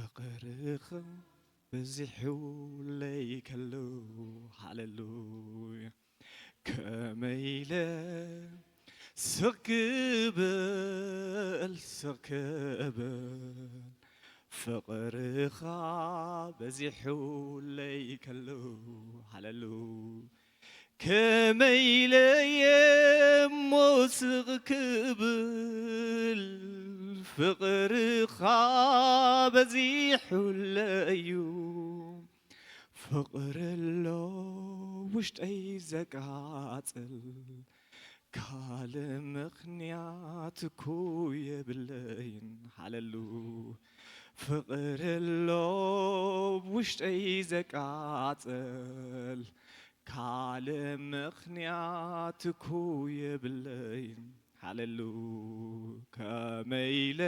ፍቕርኻ በዚሑለይ ከሎ፣ ሃሌሉያ፣ ከመይ ኢለ ስቕ ክብል፣ ስቕ ክብል፣ ፍቕርኻ በዚሑለይ ከሎ፣ ሃሌሉያ፣ ከመይ ኢለ እሞ ስቕ ክብል፣ ፍቕርኻ በዚሑለይ እዩ። ፍቕሪ ኣሎ ውሽጠይ ዘቃጽል፣ ካልእ ምኽንያት እኮ የብለይን። ሃሌሉ ፍቕሪ ኣሎ ውሽጠይ ዘቃጽል፣ ካልእ ምኽንያት እኮ የብለይን። ሃሌሉ ከመይ ኢለ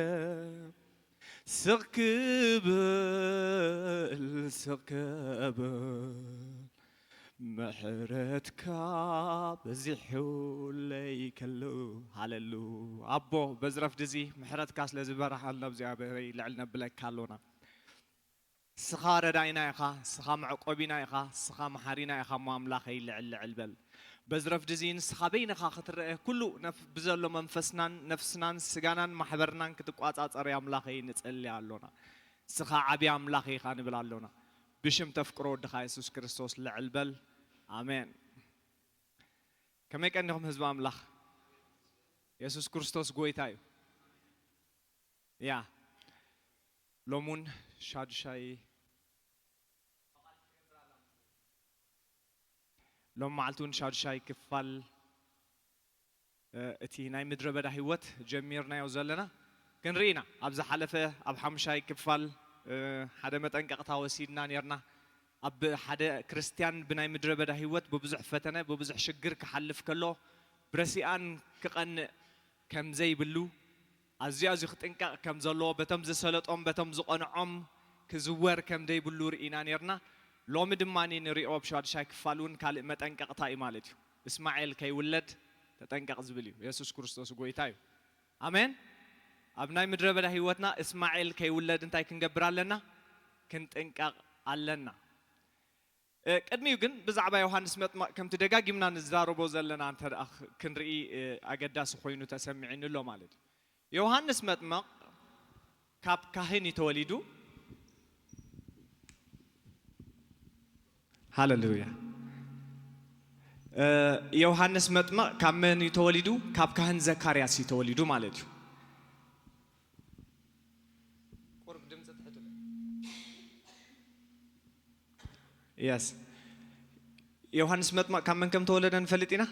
ስቕ ክብል፣ ስቕ ክብል፣ ምሕረትካ በዚሑለይ ከሎ። ሃሌሉ ኣቦ፣ በዚ ረፍዲ እዚ ምሕረትካ ስለ ዝበራሃልና እግዚኣብሔር ልዕል ነብለካ ኣሎና። ንስኻ ረዳኢና ኢኻ፣ ንስኻ መዕቆቢና ኢኻ፣ ንስኻ መሓሪና ኢኻ እሞ ኣምላኸይ ልዕል ልዕል በል። በዚ ረፍዲ እዚ ንስኻ በይንኻ ክትረአ፣ ኩሉ ነፍ-፣ ብዘሎ መንፈስናን ነፍስናን ስጋናን ማሕበርናን ክትቋጻጸር ኣምላኸይ ንጸሊ ኣሎና። ንስኻ ዓቢ ኣምላኽ ኢኻ ንብል ኣሎና። ብሽም ተፍቅሮ ወድኻ የሱስ ክርስቶስ ልዕል በል። ኣሜን። ከመይ ቀኒኹም ህዝቢ ኣምላኽ? የሱስ ክርስቶስ ጎይታ እዩ። ያ፣ ሎም እውን ሻዱሻይ፣ ሎም መዓልቲ እውን ሻዱሻይ ክፋል፣ እ፣ እቲ ናይ ምድረ በዳ ህይወት ጀሚርናዮ ዘለና ክንርኢ ኢና። ኣብ ዝሓለፈ ኣብ ሓሙሻይ ክፋል፣ እ፣ ሓደ መጠንቀቕታ ወሲድና ኔርና። ኣብ ሓደ ክርስትያን ብናይ ምድረ በዳ ህይወት ብብዙሕ ፈተነ፣ ብብዙሕ ሽግር ክሓልፍ ከሎ፣ ብረሲኣን ክቐንእ ከም ዘይብሉ፣ ኣዝዩ ኣዝዩ ክጥንቀቕ ከም ዘለዎ፣ በቶም ዝሰለጦም፣ በቶም ዝቐንዖም ክዝወር ከም ዘይብሉ ርኢና ኔርና። ሎሚ ድማ ንሪኦ ኣብ ሻዱሻይ ክፋል እውን ካልእ መጠንቀቕታ እዩ ማለት እዩ። እስማኤል ከይውለድ ተጠንቀቕ ዝብል እዩ። የሱስ ክርስቶስ ጎይታ እዩ። ኣሜን። ኣብ ናይ ምድረ በዳ ህይወትና እስማኤል ከይውለድ እንታይ ክንገብር ኣለና? ክንጥንቀቕ ኣለና። እ፣ ቅድሚኡ ግን ብዛዕባ ዮሃንስ መጥመቕ ከምቲ ደጋጊምና ንዛረቦ ዘለና እንተ ደኣ ክ-፣ ክንርኢ፣ እ፣ ኣገዳሲ ኮይኑ ተሰሚዑኒ ኣሎ ማለት እዩ። ዮሃንስ መጥመቕ ካብ ካህን እዩ ተወሊዱ። ሃሌሉያ። እ፣ ዮሃንስ መጥመቕ ካብ መን እዩ ተወሊዱ? ካብ ካህን ዘካርያስ እዩ ተወሊዱ ማለት እዩ። ቁሩብ ድምፂ ትሕት በል። የስ። ዮሃንስ መጥመቕ ካብ መን ከም ተወለደ ንፈልጥ ኢና?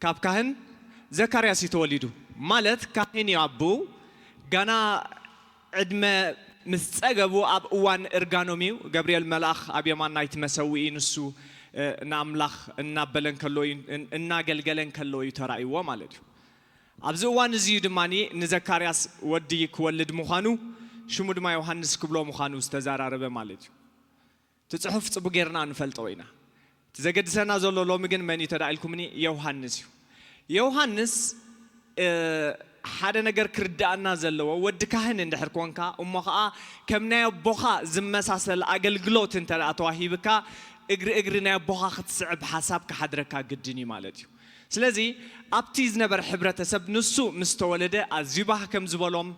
ካብ ካህን ዘካርያስ እዩ ተወሊዱ። ማለት ካህን እዩ ኣቦኡ። ጋና ዕድመ ምስ ጸገቡ ኣብ እዋን እርጋኖም እዩ። ገብርኤል መልኣኽ ኣብ የማን ናይቲ መሰውኢ ንሱ፣ እ፣ ንኣምላኽ እናበለ እንከሎ እዩ፣ እን-፣ እናገልገለ እንከሎ እዩ ተራእይዎ ማለት እዩ። ኣብዚ እዋን እዚ እዩ ድማ ንዘካርያስ ወዲ ክወልድ ምዃኑ፣ ሽሙ ድማ ዮሃንስ ክብሎ ምዃኑ ዝተዘራረበ ማለት እዩ። እቲ ጽሑፍ ጽቡቕ ጌርና ንፈልጦ ኢና። እቲ ዘገድሰና ዘሎ ሎሚ ግን መን እዩ ተዳ ኢልኩምኒ? ዮሃንስ እዩ። ዮሃንስ፣ እ፣ ሓደ ነገር ክርድኣና ዘለዎ፣ ወዲ ካህን እንድሕር ኮንካ፣ እሞ ኸኣ ከም ናይ ኣቦኻ ዝመሳሰል ኣገልግሎት እንተ ደኣ ተዋሂብካ፣ እግሪ እግሪ ናይ ኣቦኻ ክትስዕብ ሓሳብ ክሓድረካ ግድን እዩ ማለት እዩ። ስለዚ ኣብቲ ዝነበረ ሕብረተሰብ ንሱ ምስ ተወለደ ኣዝዩ ባህ ከም ዝበሎም፣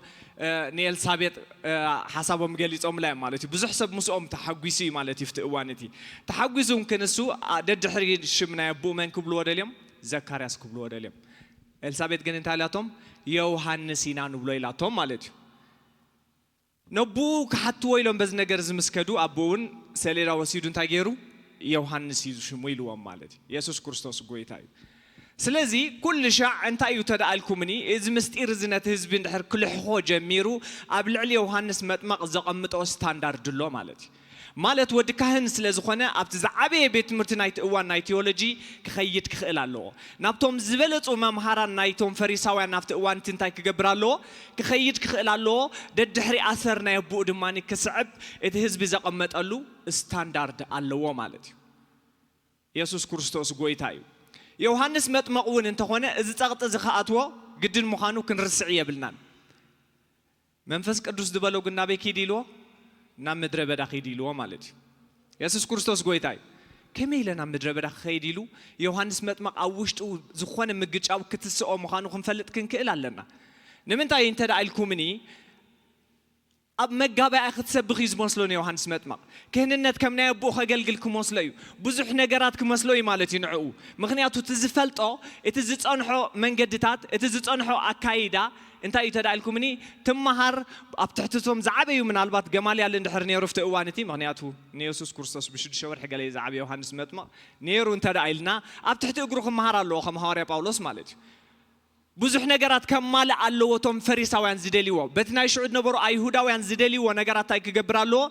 እ፣ ንኤልሳቤጥ፣ እ፣ ሓሳቦም ገሊጾምላ እዮም ማለት እዩ። ብዙሕ ሰብ ምስኦም ተሓጒሱ እዩ ማለት እዩ። ኣብቲ እዋን እቲ ተሓጒሱ እውን ክንሱ፣ ኣ፣ ደድሕሪ ሽም ናይ ኣቦኡ መን ክብልዎ ደልዮም? ዘካርያስ ክብልዎ ደልዮም። ኤልሳቤጥ ግን እንታይ ኢላቶም? ዮሃንስ ኢና ንብሎ ኢላቶም ማለት እዩ። ነቦኡ ክሓትዎ ኢሎም በዚ ነገር እዚ ምስ ከዱ፣ ኣቦኡ እውን ሰሌዳ ወሲዱ እንታይ ገይሩ? ዮሃንስ እዩ ሽሙ ኢልዎም ማለት እዩ። የሱስ ክርስቶስ ጎይታ እዩ። ስለዚ ኩሉ ሻዕ እንታይ እዩ ተደኣልኩምኒ፣ እዚ ምስጢር እዚ ነቲ ህዝቢ እንድሕር ክልሕኾ ጀሚሩ፣ ኣብ ልዕሊ ዮሃንስ መጥመቕ ዘቐምጦ ስታንዳርድ ኣሎ ማለት እዩ። ማለት ወዲ ካህን ስለ ዝኾነ ኣብቲ ዝዓበየ ቤት ትምህርቲ ናይቲ እዋን ናይ ቴዎሎጂ ክኸይድ ክኽእል ኣለዎ። ናብቶም ዝበለጹ መምሃራን ናይቶም ፈሪሳውያን ናብቲ እዋን እቲ እንታይ ክገብር ኣለዎ? ክኸይድ ክኽእል ኣለዎ። ደድሕሪ ኣሰር ናይ ኣቦኡ ድማ ክስዕብ እቲ ህዝቢ ዘቐመጠሉ ስታንዳርድ ኣለዎ ማለት እዩ። የሱስ ክርስቶስ ጎይታ እዩ። ዮሃንስ መጥመቕ እውን እንተኾነ እዚ ጸቕጢ እዚ ክኣትዎ ግድን ምዃኑ ክንርስዕ የብልናን። መንፈስ ቅዱስ ዝበሎ ግን ናበይ ኪድ ኢልዎ? ናብ ምድረ በዳ ኺድ ኢልዎ ማለት እዩ። የሱስ ክርስቶስ ጎይታ እዩ። ከመይ ኢለ ናብ ምድረ በዳ ክኸይድ ኢሉ? ዮሃንስ መጥመቕ ኣብ ውሽጡ ዝኾነ ምግጫው ክትስኦ ምዃኑ ክንፈልጥ ክንክእል ኣለና። ንምንታይ እንተ ደኣ ኢልኩምኒ፣ ኣብ መጋባእያ ክትሰብኽ እዩ ዝመስሎ ንዮሃንስ መጥመቕ። ክህንነት ከም ናይ ኣቦኡ ከገልግል ክመስሎ እዩ። ብዙሕ ነገራት ክመስሎ እዩ ማለት እዩ ንዕኡ። ምኽንያቱ እቲ ዝፈልጦ፣ እቲ ዝጸንሖ መንገድታት፣ እቲ ዝጸንሖ ኣካይዳ እንታይ እዩ ተዳኢልኩምኒ? ትመሃር ኣብ ትሕቲ እቶም ዝዓበዩ፣ ምናልባት ገማልያል እንድሕር ነይሩ ኣብቲ እዋን እቲ፣ ምኽንያቱ ንየሱስ ክርስቶስ ብሽዱሽተ ወርሒ ገለ እዩ ዝዓበየ ዮሃንስ መጥመቕ ነይሩ እንተ ደኣ ኢልና፣ ኣብ ትሕቲ እግሩ ክመሃር ኣለዎ ከም ሃዋርያ ጳውሎስ ማለት እዩ። ብዙሕ ነገራት ከማልእ ኣለዎ። እቶም ፈሪሳውያን ዝደልይዎ፣ በቲ ናይ ሽዑ ዝነበሩ ኣይሁዳውያን ዝደልይዎ ነገራት እንታይ ክገብር ኣለዎ?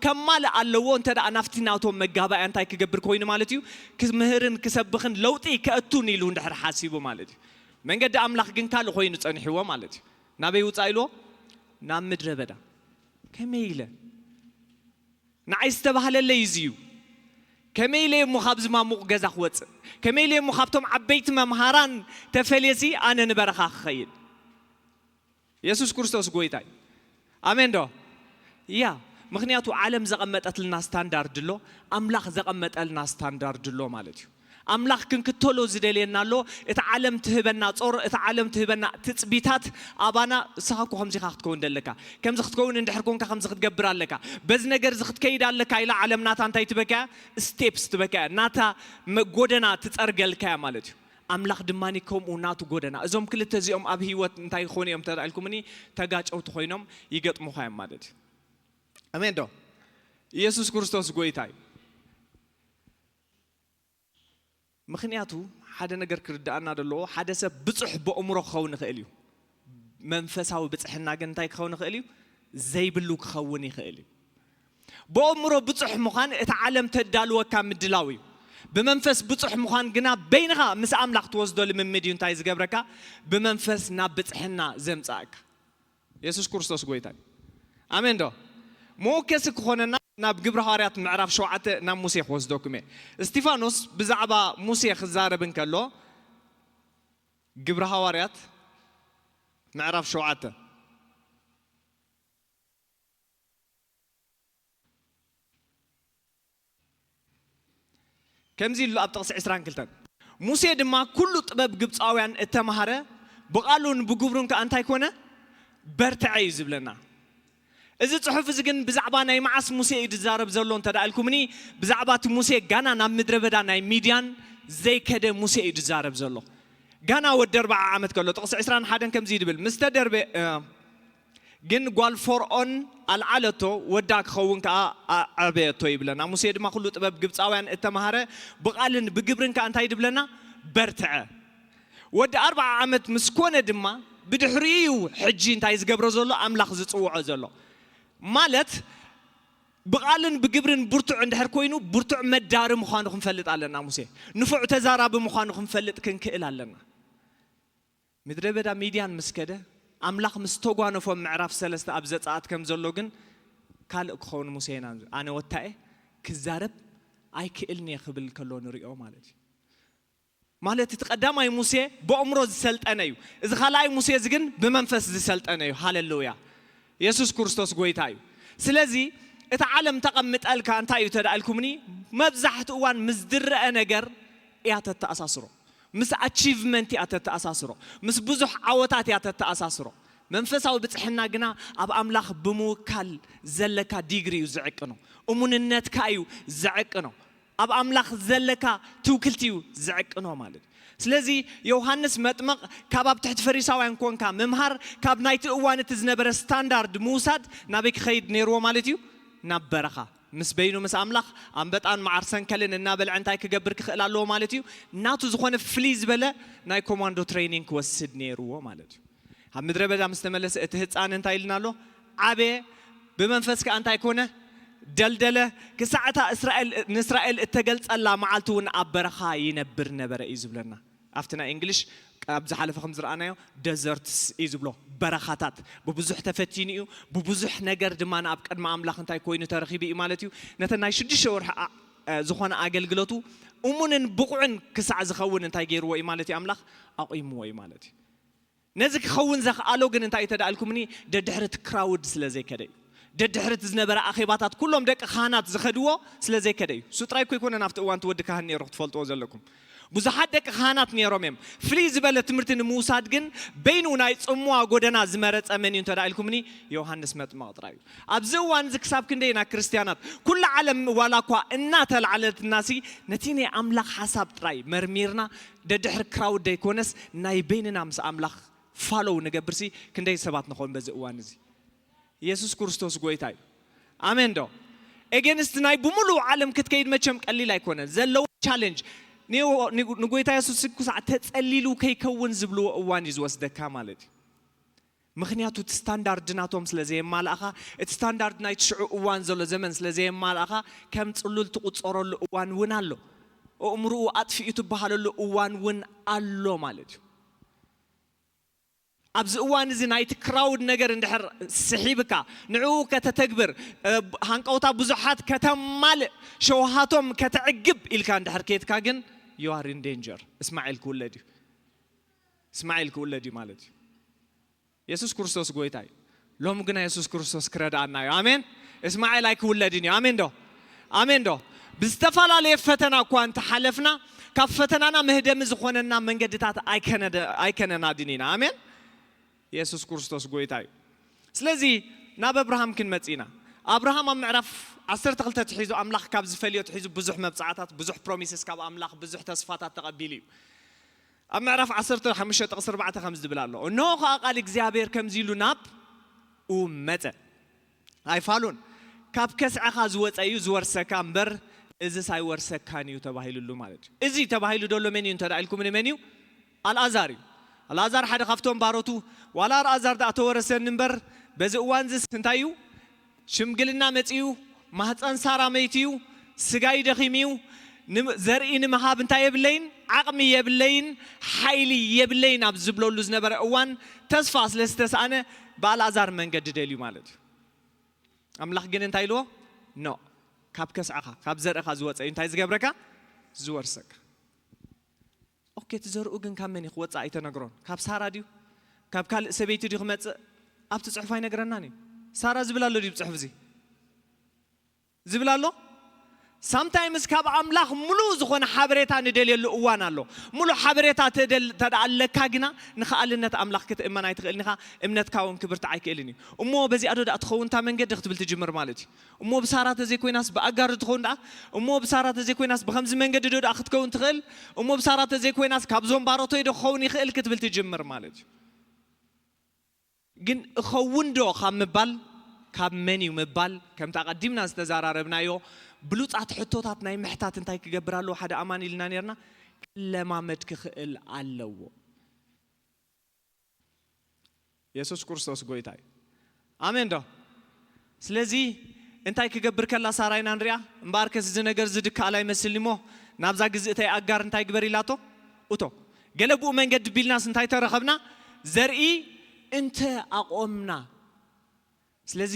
ከማልእ ኣለዎ። እንተ ደኣ ናብቲ ናቶም መጋባእያ እንታይ ክገብር ኮይኑ ማለት እዩ? ክምህርን ክሰብኽን ለውጢ ከእቱን ኢሉ እንድሕር ሓሲቡ ማለት እዩ። መንገዲ ኣምላኽ ግን ካልእ ኮይኑ ጸኒሕዎ ማለት እዩ። ናበይ ውጻእ ኢልዎ? ናብ ምድረ በዳ። ከመይ ኢለ? ንዓይ ዝተባህለለይ እዚ እዩ። ከመይ ኢለ እሞ ካብዚ ማሙቕ ገዛ ክወጽእ? ከመይ ኢለ እሞ ካብቶም ዓበይቲ መምሃራን ተፈልየሲ ኣነ ንበረኻ ክኸይድ? የሱስ ክርስቶስ ጎይታ እዩ። ኣሜን ዶ? ያ፣ ምኽንያቱ ዓለም ዘቐመጠትልና ስታንዳርድ ኣሎ፣ ኣምላኽ ዘቐመጠልና ስታንዳርድ ኣሎ ማለት እዩ። ኣምላኽ ክንክተሎ ዝደልየና ኣሎ። እቲ ዓለም ትህበና ጾር፣ እቲ ዓለም ትህበና ትጽቢታት ኣባና፣ "ንስኻ እኮ ከምዚ ኢኻ ክትከውን ደለካ፣ ከምዚ ክትከውን እንድሕር ኮንካ ከምዚ ክትገብር ኣለካ፣ በዚ ነገር እዚ ክትከይድ ኣለካ" ኢላ ዓለም ናታ እንታይ ትበካ እያ? ስቴፕስ ትበካ እያ። ናታ መ-፣ ጎደና ትጸርገልካ እያ ማለት እዩ። ኣምላኽ ድማ ከምኡ ናቱ ጎደና። እዞም ክልተ እዚኦም ኣብ ህይወት እንታይ ክኾኑ እዮም ተባሂልኩምኒ? ተጋጨውቲ ኮይኖም ይገጥሙኻ እዮም ማለት እዩ። ኣሜን ዶ? ኢየሱስ ክርስቶስ ጎይታ እዩ። ምኽንያቱ ሓደ ነገር ክርድኣና ዘለዎ፣ ሓደ ሰብ ብጹሕ በእምሮ ክኸውን ይኽእል እዩ። መንፈሳዊ ብጽሕና ግን እንታይ ክኸውን ይኽእል እዩ? ዘይብሉ ክኸውን ይኽእል እዩ። በእምሮ ብጹሕ ምዃን እቲ ዓለም ተዳልወካ ምድላው እዩ። ብመንፈስ ብጹሕ ምዃን ግና በይንኻ ምስ ኣምላኽ ትወስዶ ልምምድ እዩ። እንታይ ዝገብረካ? ብመንፈስ ናብ ብጽሕና ዘምጽኣካ። የሱስ ክርስቶስ ጎይታ እዩ። ኣሜን ዶ? መወከሲ ክኾነና ናብ ግብረ ሃዋርያት ምዕራፍ ሸውዓተ ናብ ሙሴ ክወስደኩም እየ። እስጢፋኖስ ብዛዕባ ሙሴ ክዛረብ እንከሎ፣ ግብረ ሃዋርያት ምዕራፍ ሸውዓተ ከምዚ ኢሉ ኣብ ጥቕሲ ዕስራን ክልተን፣ "ሙሴ ድማ ኩሉ ጥበብ ግብጻውያን እተማህረ፣ ብቓሉን ብግብሩን ከኣ እንታይ ኮነ? በርትዐ" እዩ ዝብለና። እዚ ጽሑፍ እዚ ግን ብዛዕባ ናይ መዓስ ሙሴ እዩ ዝዛረብ ዘሎ እንተ ደኣ ኢልኩምኒ፣ ብዛዕባ እቲ ሙሴ ጋና ናብ ምድረ በዳ ናይ ሚድያን ዘይከደ ሙሴ እዩ ዝዛረብ ዘሎ። ጋና ወዲ ኣርብዓ ዓመት ከሎ፣ ጥቕሲ ዕስራን ሓደን ከምዚ እዩ ዝብል፣ "ምስ ተደርበ-፣ እ፣ ግን ጓል ፈርኦን ኣልዓለቶ፣ ወዳ ክኸውን ከኣ ኣዕበየቶ" ይብለና። ሙሴ ድማ ኩሉ ጥበብ ግብጻውያን እተማህረ፣ ብቓልን ብግብርን ከኣ እንታይ ድብለና? በርትዐ። ወዲ ኣርብዓ ዓመት ምስ ኮነ ድማ፣ ብድሕሪኡ እዩ ሕጂ እንታይ ዝገብሮ ዘሎ? ኣምላኽ ዝጽውዖ ዘሎ። ማለት፣ ብቓልን ብግብርን ብርቱዕ እንድሕር ኮይኑ፣ ብርቱዕ መዳሪ ምዃኑ ክንፈልጥ ኣለና። ሙሴ ንፉዕ ተዛራቢ ምዃኑ ክንፈልጥ ክንክእል ኣለና። ምድረ በዳ ሚድያን ምስ ከደ፣ ኣምላኽ ምስ ተጓነፎም፣ ምዕራፍ ሰለስተ ኣብ ዘጸኣት ከም ዘሎ ግን፣ ካልእ ክኸውን ሙሴ ኢና፣ ኣነ ወታኤ ክዛረብ ኣይክእልን እየ ክብል ከሎ ንሪኦ ማለት እዩ። ማለት እቲ ቀዳማይ ሙሴ ብኣእምሮ ዝሰልጠነ እዩ። እዚ ካልኣይ ሙሴ እዚ ግን ብመንፈስ ዝሰልጠነ እዩ። ሃሌሉያ! የሱስ ክርስቶስ ጎይታ እዩ። ስለዚ እቲ ዓለም ተቐምጠልካ እንታይ እዩ ተዳእልኩምኒ? መብዛሕትኡ እዋን ምስ ዝረአ ነገር እያ ተተኣሳስሮ። ምስ ኣቺቭመንት እያ ተተኣሳስሮ። ምስ ብዙሕ ዓወታት እያ ተተኣሳስሮ። መንፈሳዊ ብጽሕና ግና ኣብ ኣምላኽ ብምውካል ዘለካ ዲግሪ እዩ ዝዕቅኖ። እሙንነትካ እዩ ዝዕቅኖ። ኣብ ኣምላኽ ዘለካ ትውክልቲ እዩ ዝዕቅኖ ማለት እዩ። ስለዚ ዮሃንስ መጥምቕ ካብ ኣብ ትሕቲ ፈሪሳውያን ኮንካ ምምሃር፣ ካብ ናይቲ እዋን እቲ ዝነበረ ስታንዳርድ ምውሳድ ናበይ ክኸይድ ነይርዎ ማለት እዩ? ናብ በረኻ። ምስ በይኑ ምስ ኣምላኽ ኣንበጣን መዓር ሰንከልን እናበልዐ እንታይ ክገብር ክኽእል ኣለዎ ማለት እዩ? ናቱ ዝኾነ ፍልይ ዝበለ ናይ ኮማንዶ ትሬኒንግ ክወስድ ነይርዎ ማለት እዩ። ኣብ ምድረ በዳ ምስ ተመለሰ እቲ ህፃን እንታይ ኢልና ኣሎ? ዓበየ፣ ብመንፈስ ከኣ እንታይ ኮነ? ደልደለ። ክሳዕ እታ እስራኤል፣ ንእስራኤል እተገልጸላ መዓልቲ እውን ኣብ በረኻ ይነብር ነበረ እዩ ዝብለና። ኣብቲ ናይ እንግሊሽ ኣብ ዝሓለፈ ከም ዝረኣናዮ ደዘርትስ እዩ ዝብሎ፣ በረኻታት። ብብዙሕ ተፈቲኑ እዩ፣ ብብዙሕ ነገር ድማ ኣብ ቅድሚ ኣምላኽ እንታይ ኮይኑ ተረኺቡ እዩ ማለት እዩ። ነተን ናይ ሽዱሽተ ወርሒ ኣ-፣ እ፣ ዝኾነ ኣገልግሎቱ እሙንን ብቑዕን ክሳዕ ዝኸውን እንታይ ገይርዎ እዩ ማለት እዩ? ኣምላኽ ኣቑምዎ እዩ ማለት እዩ። ነዚ ክኸውን ዘኽኣሎ ግን እንታይ እዩ ተዳእልኩምኒ? ደድሕሪ እቲ ክራውድ ስለ ዘይከደ እዩ። ደድሕሪ እቲ ዝነበረ ኣኼባታት ኩሎም ደቂ ካህናት ዝኸድዎ ስለ ዘይከደ እዩ። እሱ ጥራይ እኮ ኣይኮነን ኣብቲ እዋን እቲ ወዲ ካህን ነይሩ ክትፈልጥዎ ዘለኩም። ብዙሓት ደቂ ካህናት ነይሮም እዮም። ፍልይ ዝበለ ትምህርቲ ንምውሳድ ግን በይኑ ናይ ጽምዋ ጎደና ዝመረጸ መን እዩ እንተ ኢልኩምኒ፣ ዮሃንስ መጥምቕ ጥራይ እዩ። ኣብዚ እዋን እዚ ክሳብ ክንደይ ኢና ክርስትያናት፣ ኩሉ ዓለም ዋላ እኳ እናተላዕለትና ሲ፣ ነቲ ናይ ኣምላኽ ሓሳብ ጥራይ መርሚርና ደድሕሪ ክራውድ ዘይኮነስ ናይ በይንና ምስ ኣምላኽ ፋሎው ንገብር ሲ፣ ክንደይ ሰባት ንኾን በዚ እዋን እዚ። የሱስ ክርስቶስ ጎይታ እዩ። ኣሜን ዶ? ኤጌንስት ናይ ብምሉእ ዓለም ክትከይድ መቸም ቀሊል ኣይኮነን። ዘለዉ ቻለንጅ ንጎይታ የሱስ ክሳዕ ተጸሊሉ ከይከውን ዝብልዎ እዋን እዩ ዝወስደካ ማለት እዩ። ምኽንያቱ እቲ ስታንዳርድ ናቶም ስለ ዘየማላእኻ፣ እቲ ስታንዳርድ ናይ ትሽዑ እዋን ዘሎ ዘመን ስለ ዘየማላእኻ፣ ከም ጽሉል ትቑጸረሉ እዋን እውን ኣሎ። ኣእምርኡ ኣጥፊኡ ትበሃለሉ እዋን እውን ኣሎ ማለት እዩ። ኣብዚ እዋን እዚ ናይቲ ክራውድ ነገር እንድሕር ስሒብካ፣ ንዕኡ ከተተግብር፣ እ፣ ሃንቀውታ ብዙሓት ከተማልእ፣ ሸውሃቶም ከተዕግብ ኢልካ እንድሕር ኬድካ ግን፣ you are in danger። እስማኤል ክውለድ እዩ። እስማኤል ክውለድ እዩ ማለት እዩ። የሱስ ክርስቶስ ጎይታ እዩ። ሎም ግና የሱስ ክርስቶስ ክረድኣና እዩ። ኣሜን። እስማኤል ኣይክውለድን እዩ። ኣሜን ዶ? ኣሜን ዶ? ብዝተፈላለየ ፈተና እኳ እንተሓለፍና፣ ካብ ፈተናና መህደሚ ዝኾነና መንገድታት ኣይከነደ-፣ ኣይከነናድን ኢና። ኣሜን። የሱስ ክርስቶስ ጎይታ እዩ። ስለዚ ናብ ኣብርሃም ክንመጽእ ኢና። ኣብርሃም ኣብ ምዕራፍ ዓሰርተ ክልተ ትሒዙ፣ ኣምላኽ ካብ ዝፈልዮ ትሒዙ ብዙሕ መብጽዓታት፣ ብዙሕ ፕሮሚስስ ካብ ኣምላኽ፣ ብዙሕ ተስፋታት ተቐቢሉ እዩ። ኣብ ምዕራፍ ዓሰርተ ሓሙሽተ ጥቕሲ ኣርባዕተ ከምዚ ዝብል ኣሎ። እንሆ ኸኣ ቃል እግዚኣብሔር ከምዚ ኢሉ ናብኡ መጸ። ኣይፋሉን። ካብ ከስዐኻ ዝወጸ እዩ ዝወርሰካ እምበር፣ እዝስ ኣይወርሰካን እዩ ተባሂሉሉ ማለት እዩ። እዚ ተባሂሉ ደሎ መን እዩ እንተ ደኣ ኢልኩም፣ ንመን እዩ? ኣልኣዛር እዩ። ኣልኣዛር ሓደ ካብቶም ባሮቱ፣ ዋላ ኣልኣዛር ደኣ ተወረሰኒ እምበር፣ በዚ እዋን ዝስ እንታይ እዩ? ሽምግልና መጺኡ፣ ማህፀን ሳራ መይቱ እዩ፣ ስጋይ ደኺሙ እዩ፣ ንም-፣ ዘርኢ ንምሃብ እንታይ የብለይን? ዓቕሚ የብለይን፣ ሓይሊ የብለይን ኣብ ዝብለሉ ዝነበረ እዋን፣ ተስፋ ስለ ዝተሳእነ፣ ብኣልኣዛር መንገዲ ደልዩ ማለት እዩ። ኣምላኽ ግን እንታይ ኢልዎ? ኖ፣ ካብ ከስዕኻ፣ ካብ ዘርእኻ ዝወፀ እዩ እንታይ ዝገብረካ? ዝወርሰካ። ኦኬ፣ እቲ ዘርኡ ግን ካብ መን እዩ ክወጽእ ኣይተነግሮን። ካብ ሳራ ድዩ? ካብ ካልእ ሰበይቲ ድዩ ክመጽእ? ኣብቲ ጽሑፍ ኣይነግረናን እዩ። ሳራ ዝብል ኣሎ ድዩ ጽሑፍ እዚ? ዝብል ኣሎ? ሳምታይምስ ካብ ኣምላኽ ሙሉእ ዝኾነ ሓበሬታ ንደልየሉ እዋን ኣሎ። ሙሉእ ሓበሬታ ተደል-፣ ተደኣ ኣለካ ግና ንኸኣልነት ኣምላኽ ክትእመን ኣይትኽእልን ኢኻ። እምነትካ እውን ክብርትዕ ኣይክእልን እዩ። እሞ በዚኣ ዶ ደኣ ትኸውን እታ መንገዲ ክትብል ትጅምር ማለት እዩ። እሞ ብሳራ ተዘይኮይናስ ብኣጋር ትኸውን ደኣ? እሞ ብሳራ ተዘይኮይናስ ብኸምዚ መንገዲ ዶ ደኣ ክትከውን ትኽእል? እሞ ብሳራ ተዘይኮይናስ ካብዞም ባሮቶይ ዶ ክኸውን ይኽእል ክትብል ትጅምር ማለት እዩ። ግን እኸውን ዶ ካብ ምባል፣ ካብ መን እዩ ምባል፣ ከምቲ ኣቐዲምና ዝተዘራረብናዮ ብሉጻት ሕቶታት ናይ ምሕታት እንታይ ክገብር ኣለዎ ሓደ ኣማኒ ኢልና ነርና? ክለማመድ ክኽእል ኣለዎ። የሱስ ክርስቶስ ጎይታ እዩ። ኣሜን ዶ? ስለዚ እንታይ ክገብር ከላ ሳራ ኢና ንሪኣ? እምበኣርከስ እዚ ነገር እዚ ድከኣል ኣይመስልን እሞ፣ ናብዛ ግዝእተይ ኣጋር እንታይ ግበር ኢላቶ? እቶ። ገለ ብኡ መንገዲ ቢልናስ እንታይ ተረኸብና? ዘርኢ እንተ ኣቖምና። ስለዚ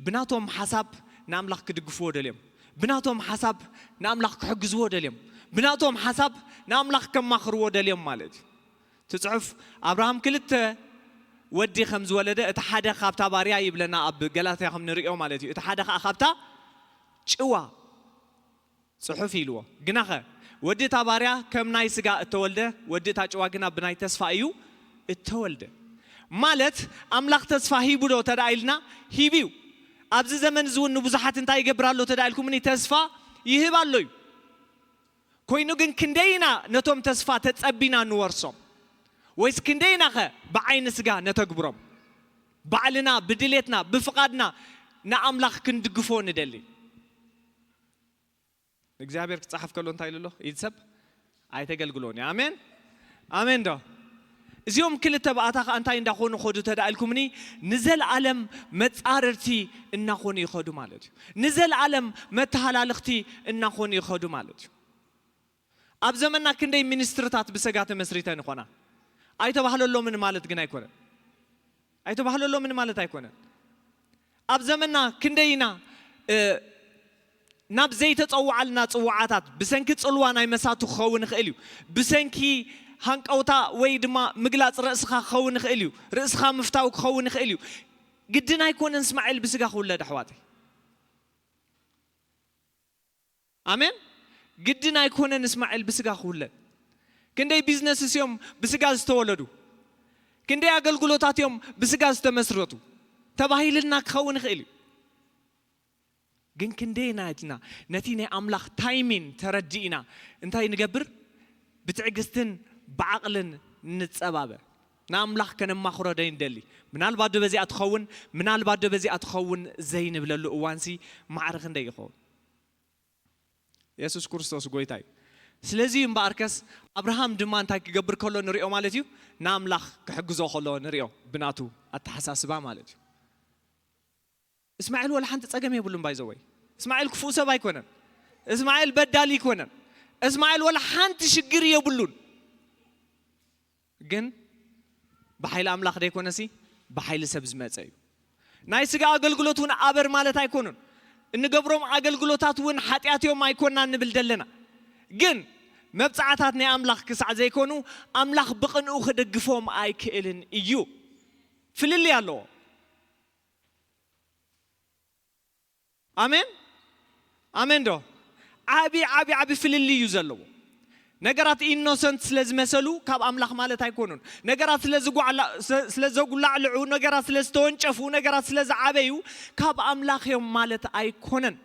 ብናቶም ሓሳብ ንኣምላኽ ክድግፍዎ ደልዮም። ብናቶም ሓሳብ ንኣምላኽ ክሕግዝዎ ደልዮም። ብናቶም ሓሳብ ንኣምላኽ ከማኽርዎ ደልዮም ማለት እዩ። እቲ ጽሑፍ ኣብርሃም ክልተ ወዲ ከም ዝወለደ፣ እቲ ሓደ ካብታ ባርያ ይብለና ኣብ ገላትያ ከም ንርእዮ ማለት እዩ። እቲ ሓደ ኸኣ ካብታ ጭዋ ጽሑፍ ኢልዎ። ግናኸ ወዲ እታ ባርያ ከም ናይ ስጋ እተወልደ፣ ወዲ እታ ጭዋ ግና ብናይ ተስፋ እዩ እተወልደ። ማለት ኣምላኽ ተስፋ ሂቡ ዶ ተደኣ ኢልና፣ ሂቡ እዩ። ኣብዚ ዘመን እዚ እውን ንብዙሓት እንታይ ይገብር ኣሎ ተደኣ ኢልኩምኒ፣ ተስፋ ይህብ ኣሎ እዩ። ኮይኑ ግን ክንደይ ኢና ነቶም ተስፋ ተጸቢና ንወርሶም? ወይስ ክንደይ ኢናኸ ብዓይኒ ስጋ ነተግብሮም? ባዕልና ብድሌትና ብፍቓድና ንኣምላኽ ክንድግፎ ንደሊ። እግዚኣብሔር ክጸሓፍ ከሎ እንታይ ኢሉ ኣሎ? ኢድ ሰብ ኣይተገልግሎን እዩ። ኣሜን፣ ኣሜን ዶ? እዚኦም ክልተ ብኣታ ኸኣ እንታይ እንዳኾኑ ኸዱ ተደኣ ኢልኩምኒ? ንዘለኣለም መጻርርቲ እናኾኑ ይኸዱ ማለት እዩ። ንዘለኣለም መተሃላልኽቲ እናኾኑ ይኸዱ ማለት እዩ። ኣብ ዘመንና ክንደይ ሚኒስትርታት ብሰጋ ተመስሪተን ይኾና? ኣይተባህለሎምን ማለት ግን ኣይኮነን። ኣይተባህለሎምን ማለት ኣይኮነን። ኣብ ዘመንና ክንደይ ኢና፣ እ፣ ናብ ዘይተጸውዓልና ጽዋዓታት ብሰንኪ ጽልዋ ናይ መሳቱ ክኸውን ይኽእል እዩ። ብሰንኪ ሃንቀውታ ወይ ድማ ምግላጽ ርእስኻ ክኸውን ይኽእል እዩ። ርእስኻ ምፍታው ክኸውን ይኽእል እዩ። ግድን ኣይኮነን እስማኤል ብስጋ ክውለድ ኣሕዋተይ። ኣሜን። ግድን ኣይኮነን እስማኤል ብስጋ ክውለድ። ክንደይ ቢዝነስስ እዮም ብስጋ ዝተወለዱ፣ ክንደይ ኣገልግሎታት እዮም ብስጋ ዝተመስረቱ ተባሂልና ክኸውን ይኽእል እዩ። ግን ክንደይ ናትና ነቲ ናይ ኣምላኽ ታይሚን ተረዲእና እንታይ ንገብር? ብትዕግስትን ብዓቕልን ንጸባበ። ንኣምላኽ ከነማኽሮ ደይንደሊ። ምናልባት ዶ በዚኣ ትኸውን፣ ምናልባት ዶ በዚኣ ትኸውን ዘይንብለሉ እዋንሲ ማዕረ ክንደይ ይኸውን? የሱስ ክርስቶስ ጎይታ እዩ። ስለዚ እምበኣርከስ ኣብርሃም ድማ እንታይ ክገብር ከሎ ንሪኦ ማለት እዩ? ንኣምላኽ ክሕግዞ ከሎ ንሪኦ፣ ብናቱ ኣተሓሳስባ ማለት እዩ። እስማኤል ወላ ሓንቲ ጸገም የብሉን። ባይዘወይ እስማኤል ክፉእ ሰብ ኣይኮነን። እስማኤል በዳሊ ኣይኮነን። እስማኤል ወላ ሓንቲ ሽግር የብሉን። ግን ብሓይሊ ኣምላኽ ደይኮነሲ ብሓይሊ ሰብ ዝመጸ እዩ። ናይ ስጋ ኣገልግሎት እውን ኣበር ማለት ኣይኮኑን። እንገብሮም ኣገልግሎታት እውን ሓጢኣት እዮም ኣይኮናን ንብል ዘለና። ግን መብጽዓታት ናይ ኣምላኽ ክሳዕ ዘይኮኑ ኣምላኽ ብቕንኡ ክድግፎም ኣይክእልን እዩ። ፍልልይ ኣለዎ። ኣሜን፣ ኣሜን ዶ? ዓቢ ዓቢ ዓቢ ፍልልይ እዩ ዘለዎ። ነገራት ኢኖሰንት ስለ ዝመሰሉ ካብ ኣምላኽ ማለት ኣይኮኑን። ነገራት ስለ ዝጓዕላ- ስለ- ስለ ዘጉላዕልዑ፣ ነገራት ስለ ዝተወንጨፉ፣ ነገራት ስለ ዝዓበዩ ካብ ኣምላኽ እዮም ማለት ኣይኮነን።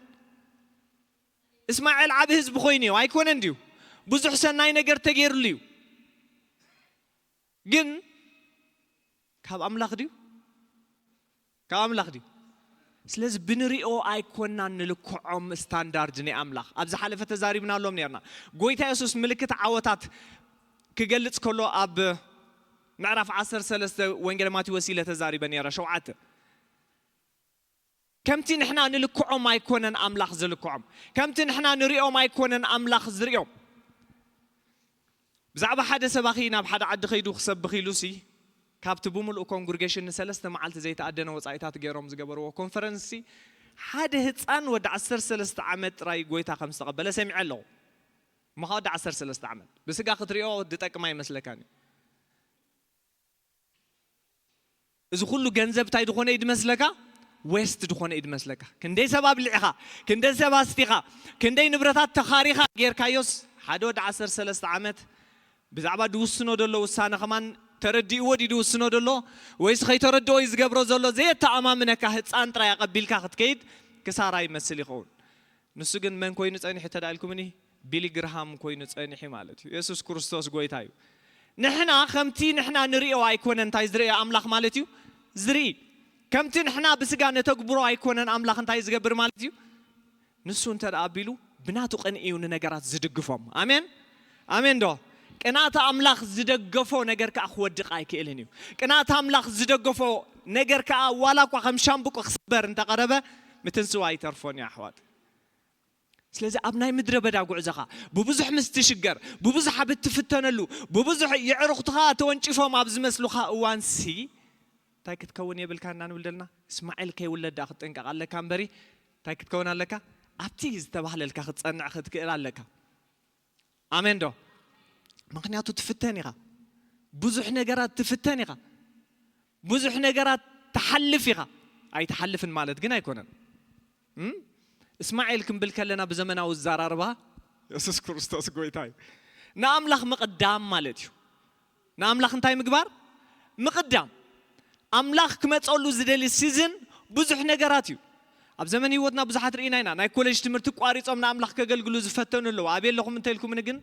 እስማኤል ዓቢ ህዝቢ ኮይኑ እዩ ኣይኮነን ድዩ? ብዙሕ ሰናይ ነገር ተገይርሉ እዩ። ግን ካብ ኣምላኽ ድዩ? ካብ ኣምላኽ ድዩ? ስለዚ ብንሪኦ ኣይኮናን ንልክዖም ስታንዳርድ ናይ ኣምላኽ። ኣብ ዝሓለፈ ተዛሪብናሎም ነርና። ጎይታ የሱስ ምልክት ዓወታት ክገልጽ ከሎ ኣብ ምዕራፍ ዓሰርተ ሰለስተ ወንጌል ማቴዎስ ኢለ ተዛሪበ ነረ። ሸውዓተ ከምቲ ንሕና ንልክዖም ኣይኮነን ኣምላኽ ዝልክዖም። ከምቲ ንሕና ንሪኦም ኣይኮነን ኣምላኽ ዝሪኦም። ብዛዕባ ሓደ ሰባኺ ናብ ሓደ ዓዲ ኸይዱ ክሰብኽ ኢሉሲ ካብቲ ብምሉእ ኮንግሪጌሽን ንሰለስተ መዓልቲ ዘይተኣደነ ወጻኢታት ገይሮም ዝገበርዎ ኮንፈረንስሲ ሓደ ህፃን ወዲ ዓሰርተ ሰለስተ ዓመት ጥራይ ጎይታ ከም ዝተቐበለ ሰሚዐ ኣለኹ። እሞ ካብ ወዲ ዓሰርተ ሰለስተ ዓመት ብስጋ ክትሪኦ ዝጠቅም ኣይመስለካን እዩ። እዚ ኩሉ ገንዘብ እንታይ ድኾነ እዩ ድመስለካ? ዌስት ድኾነ እዩ ድመስለካ? ክንደይ ሰብ ኣብሊዕኻ፣ ክንደይ ሰብ ኣስቲኻ፣ ክንደይ ንብረታት ተኻሪኻ ጌርካዮስ ሓደ ወዲ ዓሰርተ ሰለስተ ዓመት ብዛዕባ ድውስኖ ደሎ ውሳነ ከማን ተረዲእዎ ድዩ ድውስኖ ደሎ ወይስ ኸይተረድኦ እዩ ዝገብሮ ዘሎ ዘየተኣማምነካ ህፃን ጥራይ ኣቐቢልካ ክትከይድ ክሳራ ይመስል ይኸውን። ንሱ ግን መን ኮይኑ ጸኒሑ ተዳኢልኩምኒ? ቢሊ ግርሃም ኮይኑ ጸኒሑ ማለት እዩ። የሱስ ክርስቶስ ጎይታ እዩ። ንሕና ከምቲ ንሕና ንርእዮ ኣይኮነ እንታይ ዝርእዮ ኣምላኽ ማለት እዩ ዝርኢ። ከምቲ ንሕና ብስጋ ነተግብሮ ኣይኮነን ኣምላኽ እንታይ ዝገብር ማለት እዩ። ንሱ እንተ ደኣ ኣቢሉ ብናቱ ቅንኢ እዩ ንነገራት ዝድግፎም። ኣሜን ኣሜን ዶ? ቅንኣት ኣምላኽ ዝደገፎ ነገር ከኣ ክወድቕ ኣይክእልን እዩ። ቅንኣት ኣምላኽ ዝደገፎ ነገር ከኣ ዋላ እኳ ከም ሻምብቆ ክስበር እንተቐረበ ምትንስዋ ኣይተርፎን እዩ ኣሕዋት። ስለዚ ኣብ ናይ ምድረ በዳ ጉዕዞኻ ብብዙሕ ምስ ትሽገር፣ ብብዙሕ ኣብ እትፍተነሉ፣ ብብዙሕ የዕሩኽትኻ ተወንጪፎም ኣብ ዝመስሉኻ እዋንሲ እንታይ ክትከውን የብልካ እና ንብል ደልና? እስማኤል ከይውለድ ደኣ ክትጥንቀቕ ኣለካ እምበሪ እንታይ ክትከውን ኣለካ? ኣብቲ ዝተባህለልካ ክትጸንዕ ክትክእል ኣለካ። ኣሜን ዶ? ምክንያቱ ትፍተን ኢኻ። ብዙሕ ነገራት ትፍተን ኢኻ። ብዙሕ ነገራት ትሓልፍ ኢኻ። ኣይትሓልፍን ማለት ግን ኣይኮነን። እም? እስማኤል ክንብል ከለና ብዘመናዊ ኣዘራርባ የሱስ ክርስቶስ ጎይታ እዩ። ንኣምላኽ ምቕዳም ማለት እዩ። ንኣምላኽ እንታይ ምግባር? ምቕዳም። ኣምላኽ ክመጸሉ ዝደሊ ሲዝን ብዙሕ ነገራት እዩ። ኣብ ዘመን ህይወትና ብዙሓት ርኢና ኢና። ናይ ኮሌጅ ትምህርቲ ቋሪጾም ንኣምላኽ ከገልግሉ ዝፈተኑ ኣለዉ። ኣበይ ኣለኹም እንተ ኢልኩምኒ ግን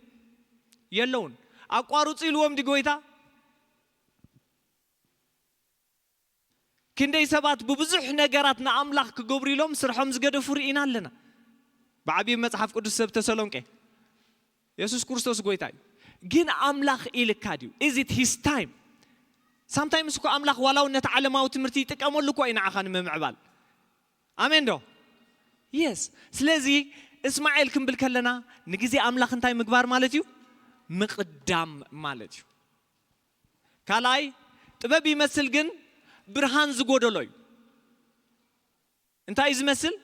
የለውን። ኣቋርጹ ኢልዎም ድዩ ጎይታ? ክንደይ ሰባት ብብዙሕ ነገራት ንኣምላኽ ክገብሩ ኢሎም ስርሖም ዝገደፉ ርኢና ኣለና። ብዓብዩ መጽሓፍ ቅዱስ ሰብ ተሰሎንቄ የሱስ ክርስቶስ ጎይታ እዩ። ግን ኣምላኽ ኢልካ ድዩ? Is it his time? ሳምታይምስ እኮ ኣምላኽ ዋላ እውን ነቲ ዓለማዊ ትምህርቲ ይጥቀመሉ እኮ እዩ ንዓኻ ንምምዕባል። ኣሜን ዶ? የስ። ስለዚ እስማኤል ክንብል ከለና ንግዜ ኣምላኽ እንታይ ምግባር ማለት እዩ? ምቕዳም ማለት እዩ። ካልኣይ ጥበብ ይመስል ግን ብርሃን ዝጎደሎ እዩ። እንታይ እዩ ዝመስል?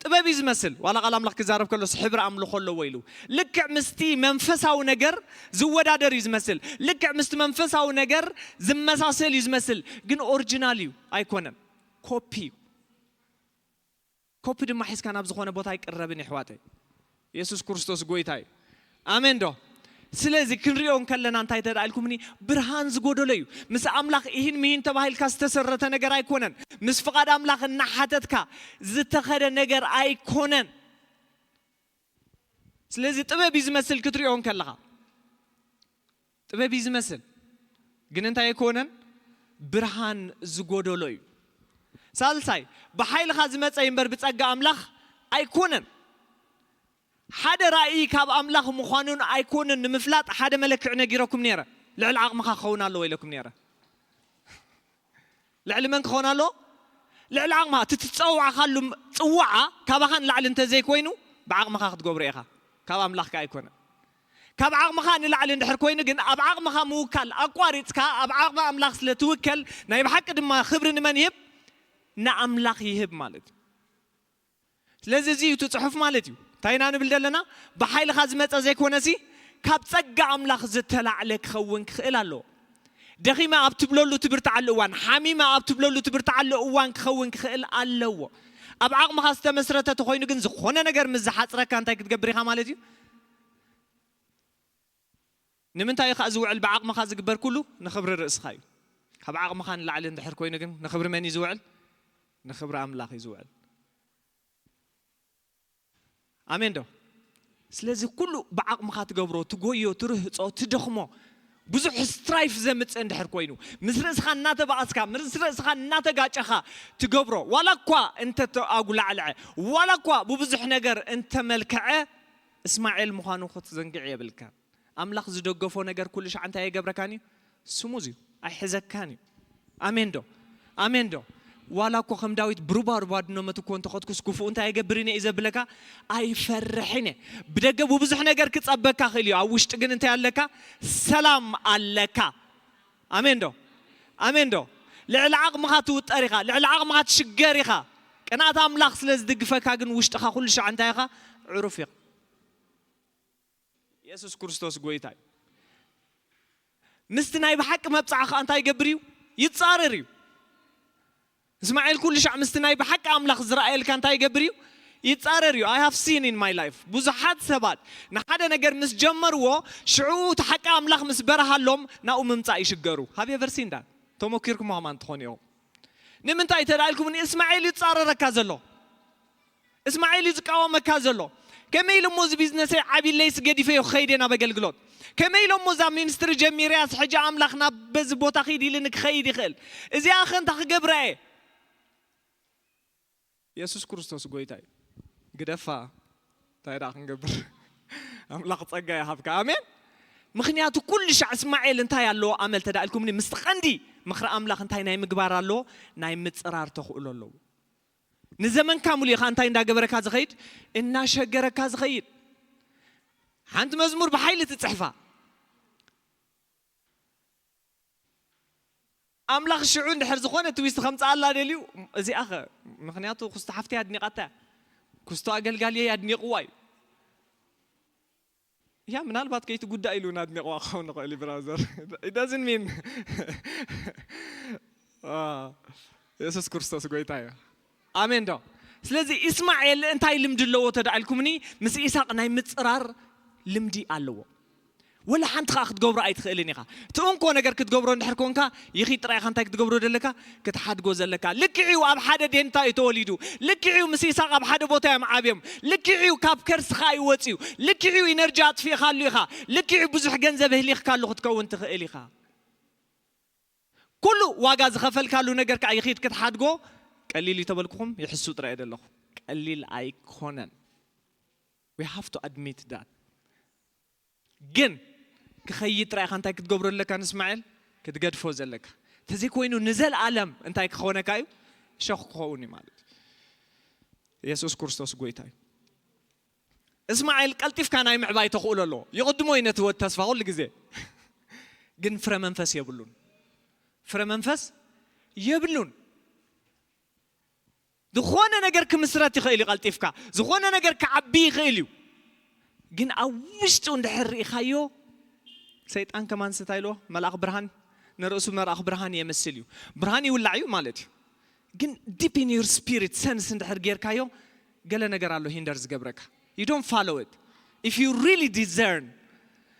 ጥበብ እዩ ዝመስል። ዋላ ቃል ኣምላኽ ክዛረብ ከሎስ ሕብሪ ኣምልኾ ኣለዎ ኢሉ። ልክዕ ምስቲ መንፈሳዊ ነገር ዝወዳደር እዩ ዝመስል። ልክዕ ምስቲ መንፈሳዊ ነገር ዝመሳሰል እዩ ዝመስል። ግን ኦሪጂናል እዩ ኣይኮነን። ኮፒ እዩ። ኮፒ ድማ ሒዝካ ናብ ዝኾነ ቦታ ኣይቅረብን፣ የሕዋተይ። የሱስ ክርስቶስ ጎይታ እዩ። ኣሜን ዶ? ስለዚ ክንሪኦ እንከለና እንታይ ተዳኢልኩምኒ? ብርሃን ዝጎደሎ እዩ። ምስ ኣምላኽ ኢሂን ምሂን ተባሂልካ ዝተሰረተ ነገር ኣይኮነን። ምስ ፍቓድ ኣምላኽ እናሓተትካ ዝተኸደ ነገር ኣይኮነን። ስለዚ ጥበብ እዩ ዝመስል ክትሪኦ እንከለኻ። ጥበብ እዩ ዝመስል፣ ግን እንታይ ኣይኮነን? ብርሃን ዝጎደሎ እዩ። ሳልሳይ፣ ብሓይልኻ ዝመጸ እምበር ብጸጋ ኣምላኽ ኣይኮነን። ሓደ ራእይ ካብ ኣምላኽ ምዃኑን ኣይኮኑን ንምፍላጥ ሓደ መለክዒ ነጊረኩም ነይረ። ልዕሊ ዓቕምኻ ክኸውን ኣለዎ ኢለኩም ነይረ። ልዕሊ መን ክኸውን ኣለዎ? ልዕሊ ዓቕምኻ። እቲ ትጸዋዕካሉ ጽዋዓ ካባኻ ንላዕሊ እንተዘይኮይኑ፣ ብዓቕምኻ ክትገብሮ ኢኻ። ካብ ኣምላኽ ከኣ ኣይኮነን። ካብ ዓቕምኻ ንላዕሊ እንድሕር ኮይኑ ግን፣ ኣብ ዓቕምኻ ምውካል ኣቋሪጽካ፣ ኣብ ዓቕሚ ኣምላኽ ስለ ትውከል፣ ናይ ብሓቂ ድማ ክብሪ ንመን ይህብ? ንኣምላኽ ይህብ ማለት እዩ። ስለዚ እዚ እዩ እቲ ጽሑፍ ማለት እዩ። እንታይ ኢና ንብል ዘለና? ብሓይልኻ ዝመጸ ዘይኮነሲ፣ ካብ ጸጋ ኣምላኽ ዝተላዕለ ክኸውን ክኽእል ኣለዎ። ደኺመ ኣብ ትብለሉ ትብርትዓሉ እዋን፣ ሓሚመ ኣብ ትብለሉ ትብርትዓሉ እዋን ክኸውን ክኽእል ኣለዎ። ኣብ ዓቕምኻ ዝተመስረተ ተኾይኑ ግን፣ ዝኾነ ነገር ምስ ዝሓጽረካ እንታይ ክትገብር ኢኻ ማለት እዩ? ንምንታይ እዩ ኸኣ ዝውዕል? ብዓቕምኻ ዝግበር ኩሉ ንኽብሪ ርእስኻ እዩ። ካብ ዓቕምኻ ንላዕሊ እንድሕር ኮይኑ ግን፣ ንኽብሪ መን እዩ ዝውዕል? ንኽብሪ ኣምላኽ እዩ ዝውዕል። ኣሜን ዶ? ስለዚ ኩሉ ብዓቕምኻ ትገብሮ፣ ትጎዮ፣ ትርህጾ፣ ትደኽሞ፣ ብዙሕ ስትራይፍ ዘምጽእ እንድሕር ኮይኑ፣ ምስ ርእስኻ እናተባኣስካ፣ ምስ ርእስኻ እናተጋጨኻ ትገብሮ፣ ዋላ እኳ እንተተኣጉላዕልዐ፣ ዋላ እኳ ብብዙሕ ነገር እንተመልከዐ፣ እስማኤል ምዃኑ ክትዘንግዕ የብልካን። ኣምላኽ ዝደገፎ ነገር ኩሉ ሻዕ እንታይ ኣይገብረካን እዩ? ስሙዝ እዩ፣ ኣይሕዘካን እዩ። ኣሜን ዶ? ኣሜን ዶ? ዋላ እኮ ከም ዳዊት ብሩባ ሩባ ድኖ መትኮ እንተኸድኩስ፣ ክፉእ እንታይ ኣይገብርን እየ እዩ ዘብለካ? ኣይፈርሕን እየ። ብደገ ብብዙሕ ነገር ክጸበካ ክእል እዩ፣ ኣብ ውሽጢ ግን እንታይ ኣለካ? ሰላም ኣለካ። ኣሜን ዶ? ኣሜን ዶ? ልዕሊ ዓቕምኻ ትውጠር ኢኻ፣ ልዕሊ ዓቕምኻ ትሽገር ኢኻ። ቅንኣት ኣምላኽ ስለ ዝድግፈካ ግን ውሽጥኻ ኩሉ ሻዕ እንታይ ኢኻ? ዕሩፍ ኢኻ። የሱስ ክርስቶስ ጎይታ እዩ። ምስቲ ናይ ብሓቂ መብጽዓ ኸኣ እንታይ ይገብር እዩ? ይጻረር እዩ። እስማኤል ኩሉ ሻዕ ምስቲ ናይ ብሓቂ ኣምላኽ ዝረኣየልካ እንታይ ይገብር እዩ? ይጻረር እዩ። I have seen in my life። ብዙሓት ሰባት ንሓደ ነገር ምስ ጀመርዎ፣ ሽዑ እቲ ሓቂ ኣምላኽ ምስ በርሃሎም፣ ናብኡ ምምጻእ ይሽገሩ። Have you ever seen that? ተመኪርኩም ከማን ትኾኑ ኢኹም። ንምንታይ ተዳኢልኩምኒ? እስማኤል እዩ ዝጻረረካ ዘሎ። እስማኤል እዩ ዝቃወመካ ዘሎ። ከመይ ኢሉ እሞ እዚ ቢዝነሰይ ዓብይለይስ ገዲፈዮ ክኸይድ እየ ናብ ኣገልግሎት? ከመይ ኢሉ እሞ እዛ ሚኒስትሪ ጀሚረያስ ሕጂ ኣምላኽ ናብ በዚ ቦታ ኺድ ኢሉኒ ክኸይድ ይኽእል? እዚኣ ኸ እንታይ ክገብራ እየ? የሱስ ክርስቶስ ጎይታ እዩ። ግደፋ። እንታይ ደኣ ክንገብር? ኣምላኽ ጸጋ ይሃብካ። ኣሜን። ምኽንያቱ ኩሉ ሻዕ እስማኤል እንታይ ኣለዎ ኣመል ተዳኢልኩምኒ? ምስቲ ቀንዲ ምኽሪ ኣምላኽ እንታይ ናይ ምግባር ኣለዎ? ናይ ምጽራር ተኽእሎ ኣለዎ። ንዘመንካ ሙሉ ኢኻ እንታይ እንዳገበረካ ዝኸይድ? እናሸገረካ ዝኸይድ። ሓንቲ መዝሙር ብሓይሊ ትጽሕፋ። ኣምላኽ ሽዑ እንድሕር ዝኾነ ትዊስት ከምጽኣላ ደልዩ፣ እዚኣ ኸ? ምኽንያቱ ኩስቶ ሓፍተይ ኣድኒቓታ እያ። ኩስቶ ኣገልጋልየይ ኣድኒቕዋ እዩ። እያ ምናልባት ከይትጉዳእ ኢሉ እውን ኣድኒቕዋ ክኸውን ይኽእል እዩ፣ ብራዘር። It doesn't mean። አ፣ የሱስ ክርስቶስ ጎይታ እዩ። ኣሜን ዶ? ስለዚ ኢስማኤል እንታይ ልምዲ ኣለዎ ተዳኣልኩምኒ? ምስ ኢሳቅ ናይ ምጽራር ልምዲ ኣለዎ። ወላ ሓንቲ ኸኣ ክትገብሮ ኣይትኽእልን ኢኻ። እቲ እንኮ ነገር ክትገብሮ እንድሕር ኮንካ፣ ይኺድ ጥራይ ኢኻ እንታይ ክትገብሮ ዘለካ? ክትሓድጎ ዘለካ። ልክዕዩ ኣብ ሓደ ዴንታ እዩ ተወሊዱ። ልክዕዩ ምስ ኢሳቅ ኣብ ሓደ ቦታ እዮም ዓብዮም። ልክዕዩ ካብ ከርስኻ እዩ ወጽዩ። ልክዕዩ ኢነርጂ ኣጥፊእኻሉ ኢኻ። ልክዕዩ ብዙሕ ገንዘብ ኣህሊኽካሉ ክትከውን ትኽእል ኢኻ። ኩሉ ዋጋ ዝኸፈልካሉ ነገር ከኣ ይኺድ ክትሓድጎ ቀሊል እዩ ተበልኩኹም፣ ይሕሱ ጥራይ እየ ዘለኹ። ቀሊል ኣይኮነን። We have to admit that። ግን ክኸይድ ጥራይ ኢኻ እንታይ ክትገብሮ ዘለካ ንእስማኤል? ክትገድፎ ዘለካ። ተዘይኮይኑ ንዘለኣለም እንታይ ክኾነካ እዩ? ሸኽ ክኸውን እዩ ማለት እዩ። የሱስ ክርስቶስ ጎይታ እዩ። እስማኤል ቀልጢፍካ ናይ ምዕባይ ተኽእሎ ኣለዎ። ይቕድሞ እዩ ነቲ ወዲ ተስፋ ኩሉ ግዜ። ግን ፍረ መንፈስ የብሉን። ፍረ መንፈስ የብሉን። ዝኾነ ነገር ክምስረት ይኽእል እዩ ቀልጢፍካ። ዝኾነ ነገር ክዓቢ ይኽእል እዩ። ግን ኣብ ውሽጡ እንድሕር ርኢኻዮ፣ ሰይጣን ከማን እንታይ ኢልዎ? መልኣኽ ብርሃን፣ ንርእሱ መልኣኽ ብርሃን የመስል እዩ። ብርሃን ይውላዕ እዩ ማለት እዩ። ግን deep in your spirit sense እንድሕር ጌርካዮ፣ ገለ ነገር ኣሎ hinder ዝገብረካ። You don't follow it. If you really discern፣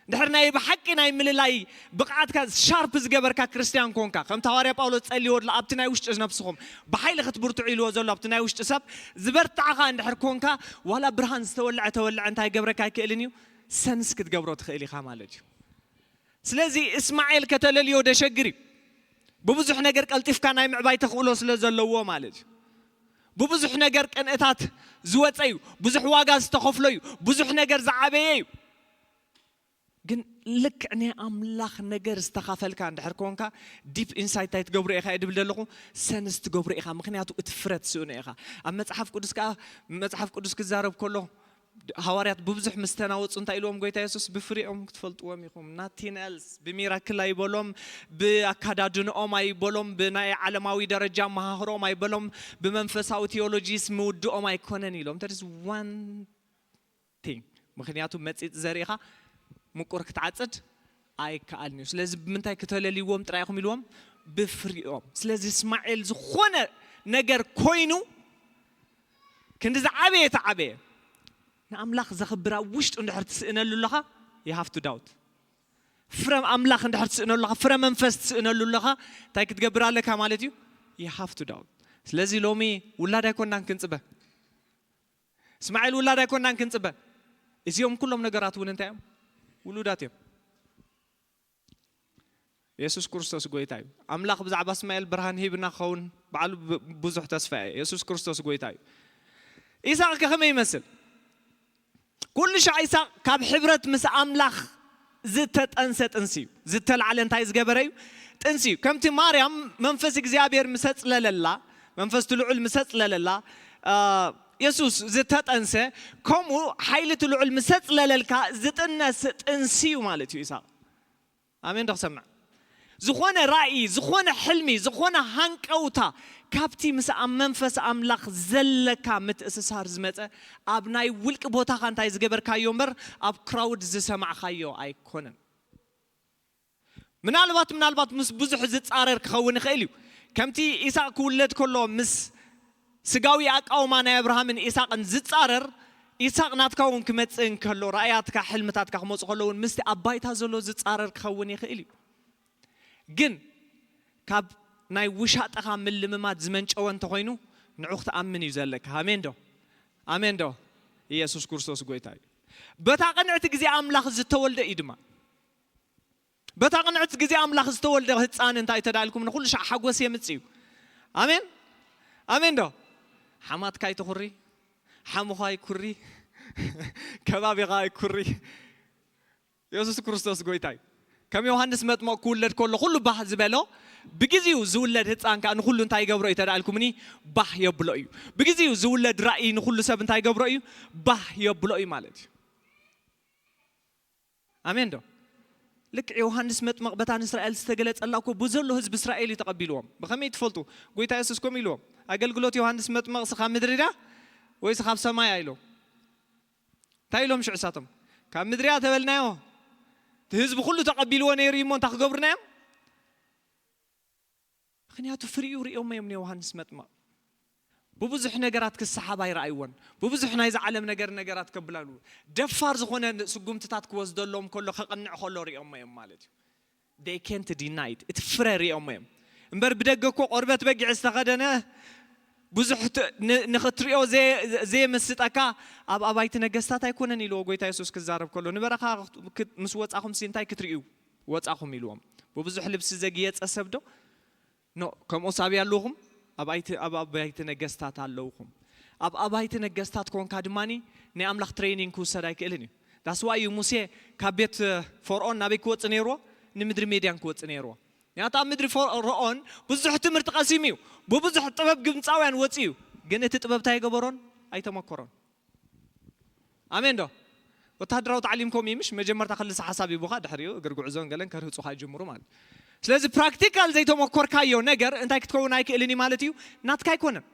እንድሕር ናይ ብሓቂ ናይ ምልላይ ብቕዓትካ sharp ዝገበርካ ክርስትያን ኮንካ፣ ከምቲ ሃዋርያ ጳውሎስ ጸልይዎ ኣሎ፣ ኣብቲ ናይ ውሽጢ ነብስኹም ብሓይሊ ክትብርትዑ ኢልዎ ዘሎ፣ ኣብቲ ናይ ውሽጢ ሰብ ዝበርትዓኻ እንድሕር ኮንካ፣ ዋላ ብርሃን ዝተወልዐ ተወልዐ እንታይ ገብረካ ኣይክእልን እዩ፣ sense ክትገብሮ ትኽእል ኢኻ ማለት እዩ። ስለዚ እስማኤል ከተለልዮ ደሸግር እዩ። ብብዙሕ ነገር ቀልጢፍካ ናይ ምዕባይ ተኽእሎ ስለ ዘለዎ ማለት እዩ። ብብዙሕ ነገር ቅንእታት ዝወፀ እዩ። ብዙሕ ዋጋ ዝተኸፍሎ እዩ። ብዙሕ ነገር ዝዓበየ እዩ። ግን ልክዕ ናይ ኣምላኽ ነገር ዝተኻፈልካ እንድሕር ኮንካ፣ deep inside እንታይ ትገብሮ ኢኻ እየ ድብል ዘለኹ፣ sense ትገብሮ ኢኻ። ምክንያቱ እቲ ፍረ ትስእኖ ኢኻ። ኣብ መጽሓፍ ቅዱስ ከዓ፣ መጽሓፍ ቅዱስ ክዛረብ ከሎ፣ ሃዋርያት ብብዙሕ ምስ ተናወፁ እንታይ ኢልዎም ጎይታ የሱስ? ብፍሪኦም ክትፈልጥዎም ኢኹም። Nothing else። ብሚራክል ኣይበሎም፣ ብኣካዳድንኦም ኣይበሎም፣ ብናይ ዓለማዊ ደረጃ መሃህሮኦም ኣይበሎም፣ ብመንፈሳዊ ቴዎሎጂስ ምውድኦም ኣይኮነን ኢሎም። There is one thing። ምክንያቱ መፂፅ ዘሪእኻ ምቁር ክትዓፅድ ኣይከኣልን እዩ። ስለዚ ብምንታይ ክተለልይዎም ጥራይ ኢኹም ኢልዎም? ብፍሪኦም። ስለዚ እስማኤል ዝኾነ ነገር ኮይኑ፣ ክንዲ ዝዓበየ ተዓበየ፣ ንኣምላኽ ዘኽብር ኣብ ውሽጡ እንድሕር ትስእነሉ ኣለኻ፣ you have to doubt። ፍረ ኣምላኽ እንድሕር ትስእነሉ ኣለኻ፣ ፍረ መንፈስ ትስእነሉ ኣለኻ፣ እንታይ ክትገብር ኣለካ ማለት እዩ? You have to doubt። ስለዚ ሎሚ ውላድ ኣይኮናን ክንጽበ፣ እስማኤል ውላድ ኣይኮናን ክንጽበ። እዚኦም ኩሎም ነገራት እውን እንታይ እዮም? ውሉዳት እዮም። የሱስ ክርስቶስ ጎይታ እዩ። ኣምላኽ ብዛዕባ እስማኤል ብርሃን ሂብና ክኸውን ባዕሉ ብ-፣ ብዙሕ ተስፋ እየ። የሱስ ክርስቶስ ጎይታ እዩ። ኢሳቕ ከ ከመይ ይመስል? ኩሉ ሻዕ ኢሳቕ ካብ ሕብረት ምስ ኣምላኽ ዝተጠንሰ ጥንሲ እዩ። ዝተላዕለ እንታይ ዝገበረ እዩ? ጥንሲ እዩ። ከምቲ ማርያም መንፈስ እግዚኣብሔር ምሰጽለለላ፣ መንፈስ እቲ ልዑል ምሰጽለለላ፣ አ፣ የሱስ ዝተጠንሰ፣ ከምኡ ሓይሊ እቲ ልዑል ምሰጽለለልካ ዝጥነስ ጥንሲ እዩ ማለት እዩ ኢሳቕ። ኣሜን ዶ ክሰምዕ? ዝኾነ ራእይ፣ ዝኾነ ሕልሚ፣ ዝኾነ ሃንቀውታ ካብቲ ምስ ኣብ መንፈስ ኣምላኽ ዘለካ ምትእስሳር ዝመጸ ኣብ ናይ ውልቂ ቦታኻ እንታይ ዝገበርካዮ እምበር ኣብ ክራውድ ዝሰማዕኻዮ ኣይኮነን። ምናልባት፣ ምናልባት ምስ ብዙሕ ዝጻረር ክኸውን ይኽእል እዩ። ከምቲ ኢሳቕ ክውለድ ከሎ ምስ ስጋዊ ኣቃውማ ናይ ኣብርሃምን ኢሳቕን ዝጻረር፣ ኢሳቕ ናትካ እውን ክመጽእ እንከሎ፣ ራእያትካ፣ ሕልምታትካ ክመጹ ከለዉ እውን ምስቲ ኣብ ባይታ ዘሎ ዝጻረር ክኸውን ይኽእል እዩ። ግን ካብ ናይ ውሻጠኻ ምልምማድ ዝመንጨወ እንተኾይኑ፣ ንዑ ክትኣምን እዩ ዘለካ። ኣሜን ዶ? ኣሜን ዶ? ኢየሱስ ክርስቶስ ጎይታ እዩ። በታ ቅንዕቲ ግዜ ኣምላኽ ዝተወልደ እዩ ድማ። በታ ቅንዕቲ ግዜ ኣምላኽ ዝተወልደ ህፃን እንታይ ተዳልኩም ንኩሉ ሻዕ ሓጎስ የምጽእ እዩ። ኣሜን? ኣሜን ዶ? ሓማትካ ኣይትኹሪ፣ ሓሙኻ ኣይኩሪ፣ ከባቢኻ ኣይኩሪ። የሱስ ክርስቶስ ጎይታ እዩ። ከም ዮሃንስ መጥመቕ ክውለድ ከሎ ኩሉ ባህ ዝበሎ፣ ብግዜኡ ዝውለድ ህፃን ከዓ ንኩሉ እንታይ ይገብሮ እዩ ተዳልኩምኒ? ባህ የብሎ እዩ። ብግዜኡ ዝውለድ ራእይ ንኩሉ ሰብ እንታይ ይገብሮ እዩ? ባህ የብሎ እዩ ማለት እዩ። ኣሜን ዶ? ልክዕ ዮሃንስ መጥመቕ በታ ንእስራኤል ዝተገለጸላ እኮ ብዘሎ ህዝቢ እስራኤል እዩ ተቐቢልዎም። ብኸመይ ትፈልጡ? ጎይታ የሱስ ከምኡ ኢልዎም። ኣገልግሎት ዮሃንስ መጥመቕሲ ካብ ምድሪ ድያ ወይስ ካብ ሰማይ ኢሎም። እንታይ ኢሎም ሽዑ እሳቶም? ካብ ምድሪ እያ ተበልናዮ። እቲ ህዝቢ ኩሉ ተቐቢልዎ ነይሩ እዩ እሞ እንታይ ክገብሩና እዮም? ምኽንያቱ ፍሪኡ ሪኦሞ እዮም ንዮሃንስ መጥመቕ። ብብዙሕ ነገራት ክሰሓብ ኣይረኣይዎን። ብብዙሕ ናይዚ ዓለም ነገር ነገራት ከብላሉ። ደፋር ዝኾነ ስጉምትታት ክወስደሎም ከሎ፣ ከቕንዕ ከሎ ሪኦሞ እዮም ማለት እዩ። They can't deny it። እቲ ፍረ ሪኦሞ እዮም። እምበር ብደገ እኮ ቆርበት በጊዕ ዝተኸደነ ብዙሕ ት-፣ ን-፣ ንኽትሪኦ ዘየ-፣ ዘየመስጠካ ኣብ ኣባይቲ ነገስታት ኣይኮነን ኢልዎ ጎይታ የሱስ ክዛረብ ከሎ። ንበረኻ ክት-፣ ምስ ወጻኹም ሲ እንታይ ክትርእዩ ወጻኹም ኢልዎም። ብብዙሕ ልብሲ ዘግየጸ ሰብ ዶ? ኖ፣ ከምኡ ሳብ ያለኹም ኣብ ኣይቲ-፣ ኣብ ኣባይቲ ነገስታት ኣለውኹም። ኣብ ኣባይቲ ነገስታት ኮንካ ድማኒ ናይ ኣምላኽ ትሬኒንግ ክውሰድ ኣይክእልን እዩ። ዳስዋ እዩ ሙሴ ካብ ቤት ፈርዖን ናበይ ክወጽእ ነይርዎ? ንምድሪ ሜድያን ክወጽእ ነይርዎ። ምክንያቱ ኣብ ምድሪ ፈርዖን ብዙሕ ትምህርቲ ቀሲሙ እዩ። ብብዙሕ ጥበብ ግብፃውያን ወፂኡ እዩ። ግን እቲ ጥበብ እንታይ ገበሮን? ኣይተመኮሮን። ኣሜን ዶ? ወታደራዊ ታዕሊም ከምኡ እዩ፣ ምሽ? መጀመርታ ክልሰ ሓሳብ ይቡኻ፣ ድሕሪኡ እግር ጉዕዞን ገለን ከርህፁኻ ይጅምሩ ማለት እዩ። ስለዚ ፕራክቲካል ዘይተመኮርካዮ ነገር እንታይ ክትከውን ኣይክእልን እዩ ማለት እዩ? ናትካ ኣይኮነን።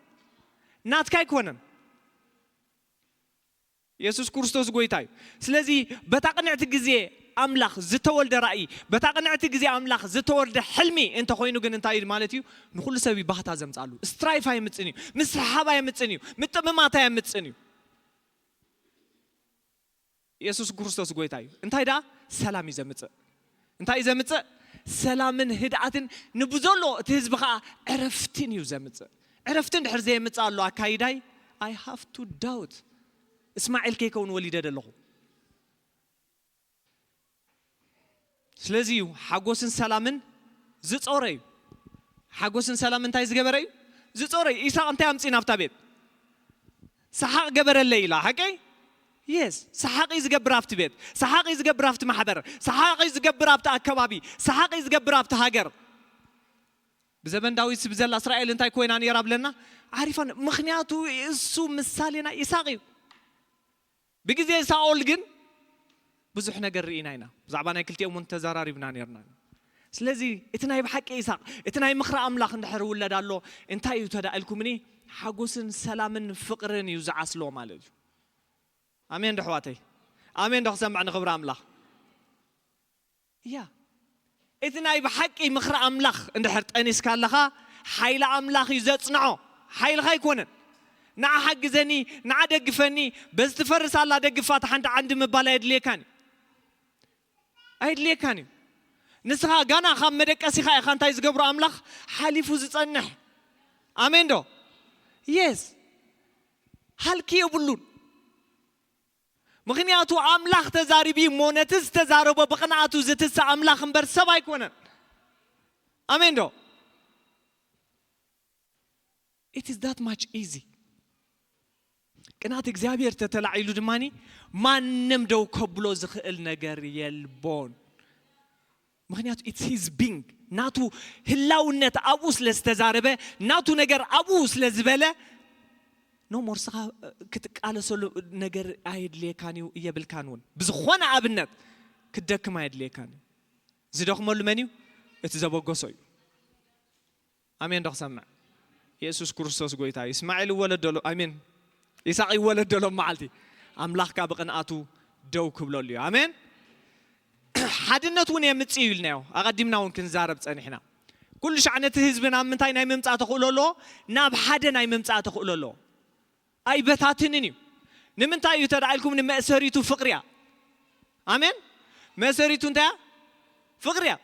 ናትካ ኣይኮነን። የሱስ ክርስቶስ ጎይታ እዩ። ስለዚ በታ ቅንዕቲ ግዜ ኣምላኽ ዝተወልደ ራእይ፣ በታ ቅንዕቲ ግዜ ኣምላኽ ዝተወልደ ሕልሚ እንተኾይኑ ግን እንታይ እዩ ማለት እዩ? ንኹሉ ሰብ እዩ ባህታ ዘምጻሉ። ስትራይፍ ኣይምጽን እዩ፣ ምስሕሓብ ኣይምጽን እዩ፣ ምጥምማት ኣይምጽን እዩ። የሱስ ክርስቶስ ጎይታ እዩ። እንታይ ደኣ? ሰላም እዩ ዘምጽእ። እንታይ እዩ ዘምጽእ? ሰላምን ህድኣትን ንብዘሎ እቲ ህዝቢ ኸኣ ዕረፍትን እዩ ዘምጽእ። ዕረፍትን ድሕር ዘየምጽእ ኣሎ ኣካይዳይ፣ I have to doubt። እስማኤል ከይከውን ወሊደ ደለኹ። ስለዚ እዩ ሓጎስን ሰላምን ዝጾረ እዩ። ሓጎስን ሰላም እንታይ ዝገበረ እዩ? ዝጾረ እዩ። ኢሳቅ እንታይ ኣምጺእ ናብታ ቤት? ሰሓቕ ገበረለይ ኢላ፣ ሓቀይ? የስ፣ ሰሓቕ እዩ ዝገብር ኣብቲ ቤት፣ ሰሓቕ እዩ ዝገብር ኣብቲ ማሕበር፣ ሰሓቕ እዩ ዝገብር ኣብቲ ኣከባቢ፣ ሰሓቕ እዩ ዝገብር ኣብቲ ሃገር። ብዘበን ዳዊት ብዘላ እስራኤል እንታይ ኮይና ነይራ ብለና? ዓሪፋ ነ-፣ ምኽንያቱ እሱ ምሳሌና ኢሳቅ እዩ። ብግዜ ሳኦል ግን ብዙሕ ነገር ርኢና ኢና። ብዛዕባ ናይ ክልቲኦም እውን ተዘራሪብና ነርና። ስለዚ እቲ ናይ ብሓቂ ኢሳቅ፣ እቲ ናይ ምኽሪ ኣምላኽ እንድሕር ውለድ ኣሎ፣ እንታይ እዩ ተዳእልኩምኒ? ሓጎስን ሰላምን ፍቕርን እዩ ዝዓስሎ ማለት እዩ። ኣሜን ዶ ኣሕዋተይ? ኣሜን ዶ ክሰምዕ ንኽብሪ ኣምላኽ? እያ። እቲ ናይ ብሓቂ ምኽሪ ኣምላኽ እንድሕር ጠኒስካ ኣለኻ፣ ሓይሊ ኣምላኽ እዩ ዘጽንዖ፣ ሓይልኻ ኣይኮነን። ንዓ ሓግዘኒ፣ ንዓ ደግፈኒ፣ በዚ ትፈርስ ኣላ ደግፋ፣ እቲ ሓንቲ ዓንዲ ምባል ኣየድልየካን እዩ። ኣየድልየካን እዩ። ንስኻ ጋና ካብ መደቀሲኻ ኢኻ እንታይ ዝገብሮ ኣምላኽ ሓሊፉ ዝጸንሕ። ኣሜን ዶ? የስ። ሃልኪ የብሉን። ምኽንያቱ ኣምላኽ ተዛሪቢ እሞ ነቲ ዝተዛረቦ ብቕንኣቱ ዝትስእ ኣምላኽ እምበር ሰብ ኣይኮነን። ኣሜን ዶ? It is that much easy። ቅንኣት እግዚኣብሔር ተተላዒሉ ድማኒ ማንም ደው ከብሎ ዝኽእል ነገር የልቦን። ምኽንያቱ it's his being፣ ናቱ ህላውነት ኣብኡ ስለ ዝተዛረበ፣ ናቱ ነገር ኣብኡ ስለ ዝበለ፣ ኖ ሞር ስኻ ክትቃለሰሉ ነገር ኣየድልየካን እዩ እየብልካን እውን። ብዝኾነ ኣብነት ክትደክም ኣየድልየካን እዩ። ዝደኽመሉ መን እዩ? እቲ ዘበገሶ እዩ። ኣሜን ዶ ክሰምዕ? የሱስ ክርስቶስ ጎይታ እዩ። እስማኤል ይወለድ ደሎ፣ ኣሜን። ይስሐቅ ይወለድ ደሎ መዓልቲ ኣምላኽካ ብቕንኣቱ ደው ክብለሉ እዩ። ኣሜን። ሓድነት እውን የምጽእ እዩ ኢልናዮ። ኣቐዲምና እውን ክንዛረብ ጸኒሕና። ኩሉ ሻዕ ነቲ ህዝቢ ናብ ምንታይ ናይ ምምጻእ ተኽእሎ ኣለዎ? ናብ ሓደ ናይ ምምጻእ ተኽእሎ ኣለዎ። ኣይበታትንን እዩ። ንምንታይ እዩ ተደኣ ኢልኩም፣ ንመእሰሪቱ ፍቕሪ እያ። ኣሜን። መእሰሪቱ እንታይ እያ? ፍቕሪ እያ።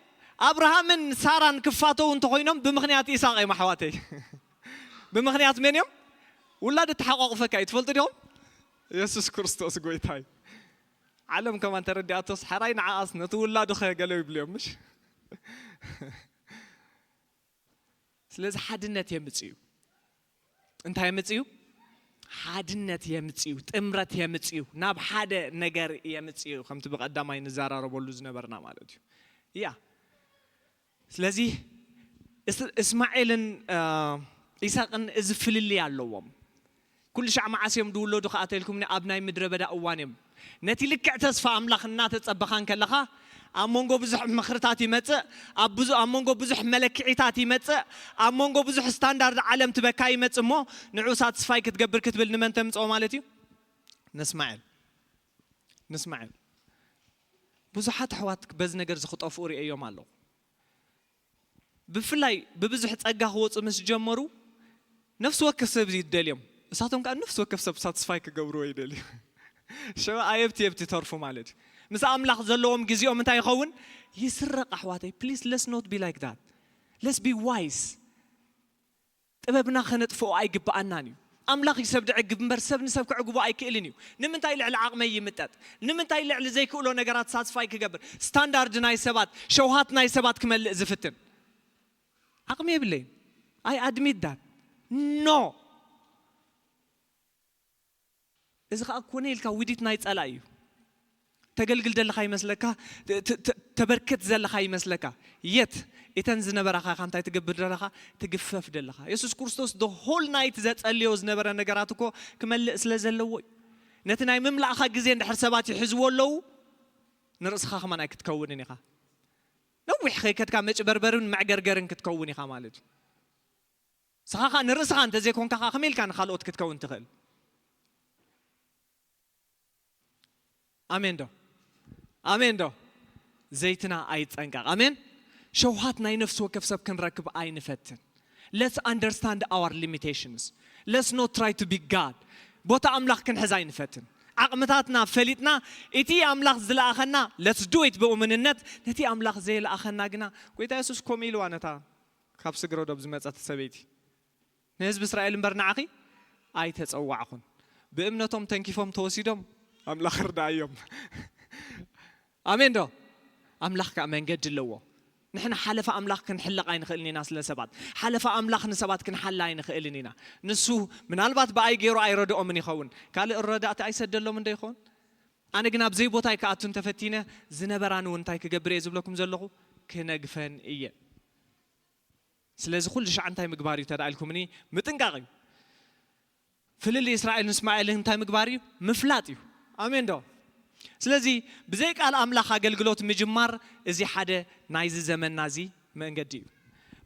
ኣብርሃምን ሳራን ክፋተው እንተኾይኖም ብምኽንያት ኢሳቕ እዮም ኣሕዋተይ። ብምኽንያት መን እዮም? ውላድ እተሓቋቑፈካ እዩ። ትፈልጡ ዲኹም? የሱስ ክርስቶስ ጎይታ እዩ። ዓለም ከማን ተረዲኣቶስ ሓራይ ንዓኣስ ነቲ ውላዱ ኸ ገለ ይብሉ እዮም፣ ምሽ? ስለዚ ሓድነት የምጽእ እዩ። እንታይ የምጽእ እዩ? ሓድነት የምጽእ እዩ። ጥምረት የምጽእ እዩ። ናብ ሓደ ነገር የምጽእ እዩ። ከምቲ ብቐዳማይ ንዘራረበሉ ዝነበርና ማለት እዩ። እያ። ስለዚ እስ-፣ እስማኤልን፣ እ፣ ኢሳቅን እዚ ፍልልይ ኣለዎም። ኩሉ ሻዕ መዓስ እዮም ዝውለዱ ከኣ ተልኩምኒ፣ ኣብ ናይ ምድረ በዳ እዋን እዮም። ነቲ ልክዕ ተስፋ ኣምላኽ እናተጸበኻ እንከለኻ፣ ኣብ መንጎ ብዙሕ ምኽርታት ይመጽእ፣ ኣብ ብዙ-፣ ኣብ መንጎ ብዙሕ መለክዒታት ይመጽእ፣ ኣብ መንጎ ብዙሕ ስታንዳርድ ዓለም ትበካ ይመጽእ እሞ፣ ንዑ ሳትስፋይ ክትገብር ክትብል ንመን ተምጽኦ ማለት እዩ? ንእስማኤል። ንእስማኤል። ብዙሓት ኣሕዋት በዚ ነገር እዚ ክጠፍኡ ርእየዮም ኣለኹ። ብፍላይ ብብዙሕ ጸጋ ክወጹ ምስ ጀመሩ፣ ነፍሲ ወከፍ ሰብ ይደልዮም። እሳቶም ከኣ ነፍሲ ወከፍ ሰብ ሳትስፋይ ክገብርዎ ይደልዩ። ሸው ኣየብቲ የብቲ ተርፉ ማለት እዩ። ምስ ኣምላኽ ዘለዎም ግዜኦም እንታይ ይኸውን? ይስረቕ ኣሕዋተይ። Please, let's not be like that. Let's be wise. ጥበብና ከነጥፍኦ ኣይግብኣናን እዩ። ኣምላኽ እዩ ሰብ ድዕግብ እምበር ሰብ ንሰብ ክዕግቦ ኣይክእልን እዩ። ንምንታይ ልዕሊ ዓቕመይ ይምጠጥ? ንምንታይ ልዕሊ ዘይክእሎ ነገራት ሳትስፋይ ክገብር? ስታንዳርድ ናይ ሰባት፣ ሸውሃት ናይ ሰባት ክመልእ ዝፍትን? ዓቕሚ የብለይን። I admit that. No። እዚ ኸኣ ኮነ ኢልካ ውዲት ናይ ጸላኢ እዩ። ተገልግል ዘለኻ ይመስለካ፣ ተ-፣ ተ-፣ ተ-፣ ተበርክት ዘለኻ ይመስለካ። የት እተን ዝነበራኻ ኢኻ እንታይ ትገብር ዘለኻ? ትግፈፍ ዘለኻ። የሱስ ክርስቶስ the whole night ዘጸልዮ ዝነበረ ነገራት እኮ ክመልእ ስለ ዘለዎ እዩ። ነቲ ናይ ምምላእኻ ግዜ እንድሕር ሰባት ይሕዝዎ ኣለዉ፣ ንርእስኻ ከማን ኣይክትከውንን ኢኻ። ነዊሕ ከይከድካ መጭበርበርን መዕገርገርን ክትከውን ኢኻ ማለት እዩ። ንስኻ ኸኣ ንርእስኻ እንተዘይኮንካ ኸኣ ከመይ ኢልካ ንኻልኦት ክትከውን ትኽእል? ኣሜን ዶ? ኣሜን ዶ? ዘይትና ኣይጸንቀቕ። ኣሜን። ሸውሃት ናይ ነፍሲ ወከፍ ሰብ ክንረክብ ኣይንፈትን። Let's understand our limitations. Let's not try to be God. ቦታ ኣምላኽ ክንሕዝ ኣይንፈትን። ዓቕምታትና ፈሊጥና እቲ ኣምላኽ ዝለኣኸና let's do it ብእሙንነት፣ ነቲ ኣምላኽ ዘይለኣኸና ግና፣ ጎይታ የሱስ ከምኡ ኢልዋ ነታ ካብ ስግረ ዶብ ዝመጸት ሰበይቲ፣ ንህዝቢ እስራኤል እምበር ንዓኺ ኣይተጸዋዕኹን። ብእምነቶም ተንኪፎም ተወሲዶም ኣምላኽ ርዳእዮም። ኣሜን ዶ? ኣምላኽ ከኣ መንገዲ ኣለዎ። ንሕና ሓለፋ ኣምላኽ ክንሕለቕ ኣይንኽእልን ኢና። ስለ ሰባት ሓለፋ ኣምላኽ ንሰባት ክንሓላ ኣይንኽእልን ኢና። ንሱ ምናልባት ብኣይ ገይሩ ኣይረድኦምን ይኸውን። ካልእ ረዳእቲ ኣይሰደሎም እንዶ ይኸውን? ኣነ ግን ኣብ ዘይቦታይ ክኣቱ እንተፈቲነ ዝነበራን እውን እንታይ ክገብር እየ ዝብለኩም ዘለኹ? ክነግፈን እየ። ስለዚ ኩሉ ሻዕ እንታይ ምግባር እዩ ተዳ ኢልኩምኒ? ምጥንቃቕ እዩ። ፍልልይ እስራኤልን እስማኤልን እንታይ ምግባር እዩ? ምፍላጥ እዩ። ኣሜን ዶ? ስለዚ ብዘይ ቃል ኣምላኽ ኣገልግሎት ምጅማር፣ እዚ ሓደ ናይዚ ዘመንና እዚ መንገዲ እዩ።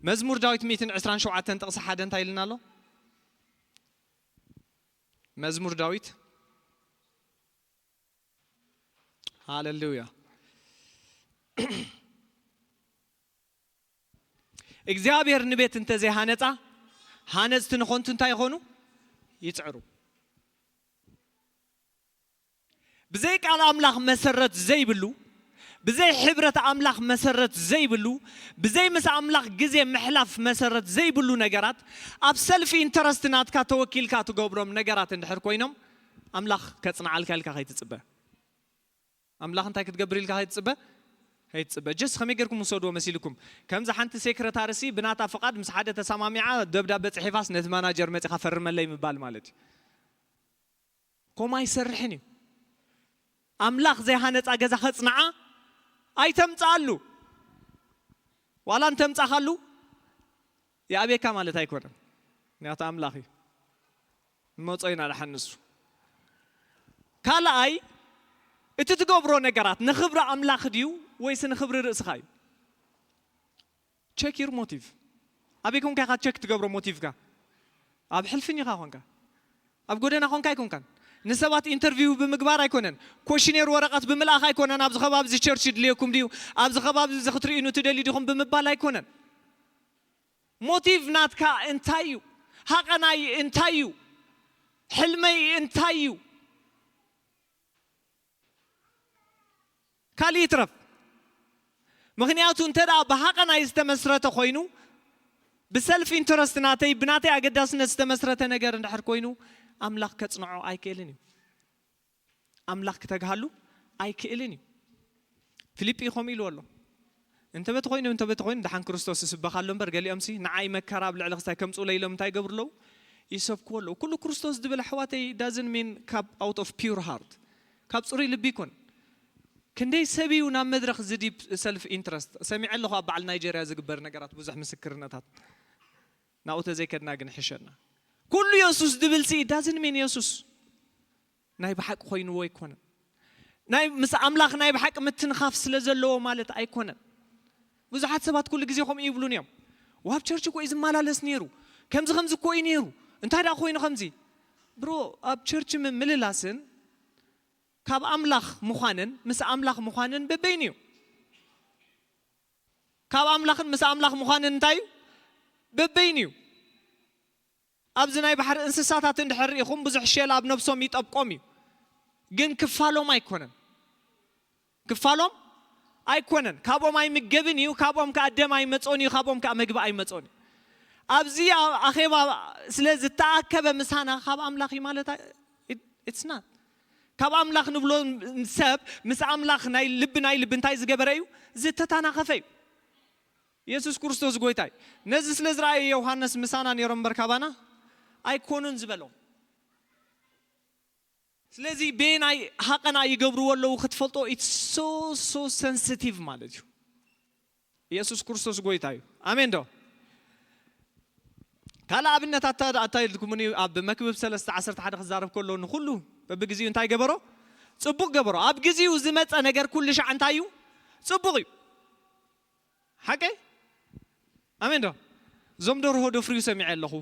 መዝሙር ዳዊት ሚእትን ዕስራን ሸውዓተን ጥቕሲ ሓደ እንታይ ኢልና ኣሎ? መዝሙር ዳዊት። ሃሌሉያ። እግዚኣብሔር ንቤት እንተዘይሃነጻ፣ ሃነጽቲ ንኾንቱ እንታይ ይኾኑ? ይጽዕሩ። ብዘይ ቃል ኣምላኽ መሰረት ዘይብሉ፣ ብዘይ ሕብረት ኣምላኽ መሰረት ዘይብሉ፣ ብዘይ ምስ ኣምላኽ ግዜ ምሕላፍ መሰረት ዘይብሉ ነገራት፣ ኣብ ሰልፍ ኢንተረስት ናትካ ተወኪልካ ትገብሮም ነገራት እንድሕር ኮይኖም፣ ኣምላኽ ከጽንዓልካ ኢልካ ከይትጽበ። ኣምላኽ እንታይ ክትገብር ኢልካ ከይትጽበ? ከይትጽበ። ጀስት ከመይ ጌርኩም ውሰድዎ መሲልኩም? ከምዚ ሓንቲ ሴክረታሪ ሲ ብናታ ፍቓድ ምስ ሓደ ተሰማሚዓ ደብዳበ ጽሒፋስ ነቲ ማናጀር መጺኻ ፈርመለይ ምባል ማለት እዩ። ከምኡ ኣይሰርሕን እዩ። ኣምላኽ ዘይሃነጻ ገዛ ከጽንዓ ኣይተምጽኣሉ። ዋላ እንተምጻኻሉ ይኣብየካ ማለት ኣይኮነን። ምክንያቱ ኣምላኽ እዩ። ንመጾ ኢና ደሓን ንሱ። ካልኣይ፣ እቲ ትገብሮ ነገራት ንኽብሪ ኣምላኽ ድዩ ወይስ ንኽብሪ ርእስኻ እዩ? ቸክ ዩር ሞቲቭ። ኣበይ ኮንካ ኢኻ ቸክ ትገብሮ ሞቲቭካ? ኣብ ሕልፍኝ ኢኻ ኮንካ፣ ኣብ ጎደና ኮንካ ኣይኮንካን። ንሰባት ኢንተርቪው ብምግባር ኣይኮነን፣ ኮሽኔር ወረቐት ብምልኣኽ ኣይኮነን። ኣብዚ ከባቢ እዚ ቸርች ይድልየኩም ድዩ፣ ኣብዚ ከባቢ እዚ ክትርእዩኑ ትደልዩ ዲኹም ብምባል ኣይኮነን። ሞቲቭ ናትካ እንታይ እዩ? ሃቐናይ እንታይ እዩ? ሕልመይ እንታይ እዩ? ካልእ ይትረፍ። ምኽንያቱ እንተ ደኣ ብሃቐናይ ዝተመስረተ ኮይኑ፣ ብሰልፍ ኢንተረስት ናተይ፣ ብናተይ ኣገዳስነት ዝተመስረተ ነገር እንድሕር ኮይኑ፣ ኣምላኽ ከጽንዖ ኣይክእልን እዩ። ኣምላኽ ክተግሃሉ ኣይክእልን እዩ። ፊልጲ ከምኡ ኢልዎ ኣሎ። እንተ በቲ ኮይኑ፣ እንተ በቲ ኮይኑ፣ ደሓን ክርስቶስ ይስበኽ ኣሎ እምበር፣ ገሊኦምሲ ንዓይ መከራ ኣብ ልዕሊ ክስታይ ከምጽኡለይ ኢሎም እንታይ ይገብሩ ኣለዉ? ይሰብክዎ ኣለዉ። ኩሉ ክርስቶስ ዝብል ኣሕዋተይ ዳዝን ሚን ካብ ኣውት ኦፍ ፒውር ሃርት፣ ካብ ጽሩይ ልቢ ይኮን። ክንደይ ሰብ እዩ ናብ መድረኽ ዝዲብ ሰልፍ ኢንትረስት ሰሚዐ ኣለኹ። ኣብ በዓል ናይጀርያ ዝግበር ነገራት ብዙሕ ምስክርነታት ናብኡ ተዘይከድና ግን ሕሸና። ኩሉ የሱስ ዝብል ሲ ዳዝን ሚን የሱስ ናይ ብሓቂ ኮይንዎ ኣይኮነን። ናይ ምስ ኣምላኽ ናይ ብሓቂ ምትንኻፍ ስለ ዘለዎ ማለት ኣይኮነን። ብዙሓት ሰባት ኩሉ ግዜ ከምኡ ይብሉን እዮም። "ዋብ ቸርች እኮ እዩ ዝመላለስ ነይሩ፣ ከምዚ ከምዚ እኮ እዩ ነይሩ፣ እንታይ ደኣ ኮይኑ ከምዚ?" ብሮ፣ ኣብ ቸርች ምምልላስን ካብ ኣምላኽ ምዃንን ምስ ኣምላኽ ምዃንን በበይኑ እዩ። ካብ ኣምላኽን ምስ ኣምላኽ ምዃንን እንታይ እዩ? በበይኑ እዩ። ኣብዚ ናይ ባሕሪ እንስሳታት እንድሕር ርኢኹም፣ ብዙሕ ሼል ኣብ ነብሶም ይጠብቆም እዩ፣ ግን ክፋሎም ኣይኮነን። ክፋሎም ኣይኮነን። ካብኦም ኣይምገብን እዩ፣ ካብኦም ከኣ ደም ኣይመጾን እዩ፣ ካብኦም ከኣ መግቢ ኣይመጾን እዩ። ኣብዚ ኣ-፣ ኣኼባ ስለ ዝተኣከበ ምሳና ካብ ኣምላኽ እዩ ማለት ኣይ-፣ it-፣ it's not። ካብ ኣምላኽ ንብሎ ሰብ ምስ ኣምላኽ ናይ ልቢ ናይ ልቢ እንታይ ዝገበረ እዩ? ዝተታናኸፈ እዩ። የሱስ ክርስቶስ ጎይታ እዩ። ነዚ ስለ ዝረኣየ ዮሃንስ ምሳና ነይሮም እምበር ካባና ኣይኮኑን ዝበሎም። ስለዚ በየናይ ሃቐና ይገብርዎ ኣለዉ ክትፈልጦ it's so, so sensitive ማለት እዩ። የሱስ ክርስቶስ ጎይታ እዩ። ኣሜን ዶ? ካልእ ኣብነት ኣታ-፣ ኣታ ኢልኩምኒ ኣብ መክብብ ሰለስተ ዓሰርተ ሓደ ክዛረብ ከሎ ንኹሉ በብግዜኡ እንታይ ገበሮ? ጽቡቕ ገበሮ። ኣብ ግዜኡ ዝመጸ ነገር ኩሉ ሻዕ እንታይ እዩ? ጽቡቕ እዩ። ሓቀይ? ኣሜን ዶ? እዞም ደርሆ ደፍርዩ ሰሚዐ ኣለኹ።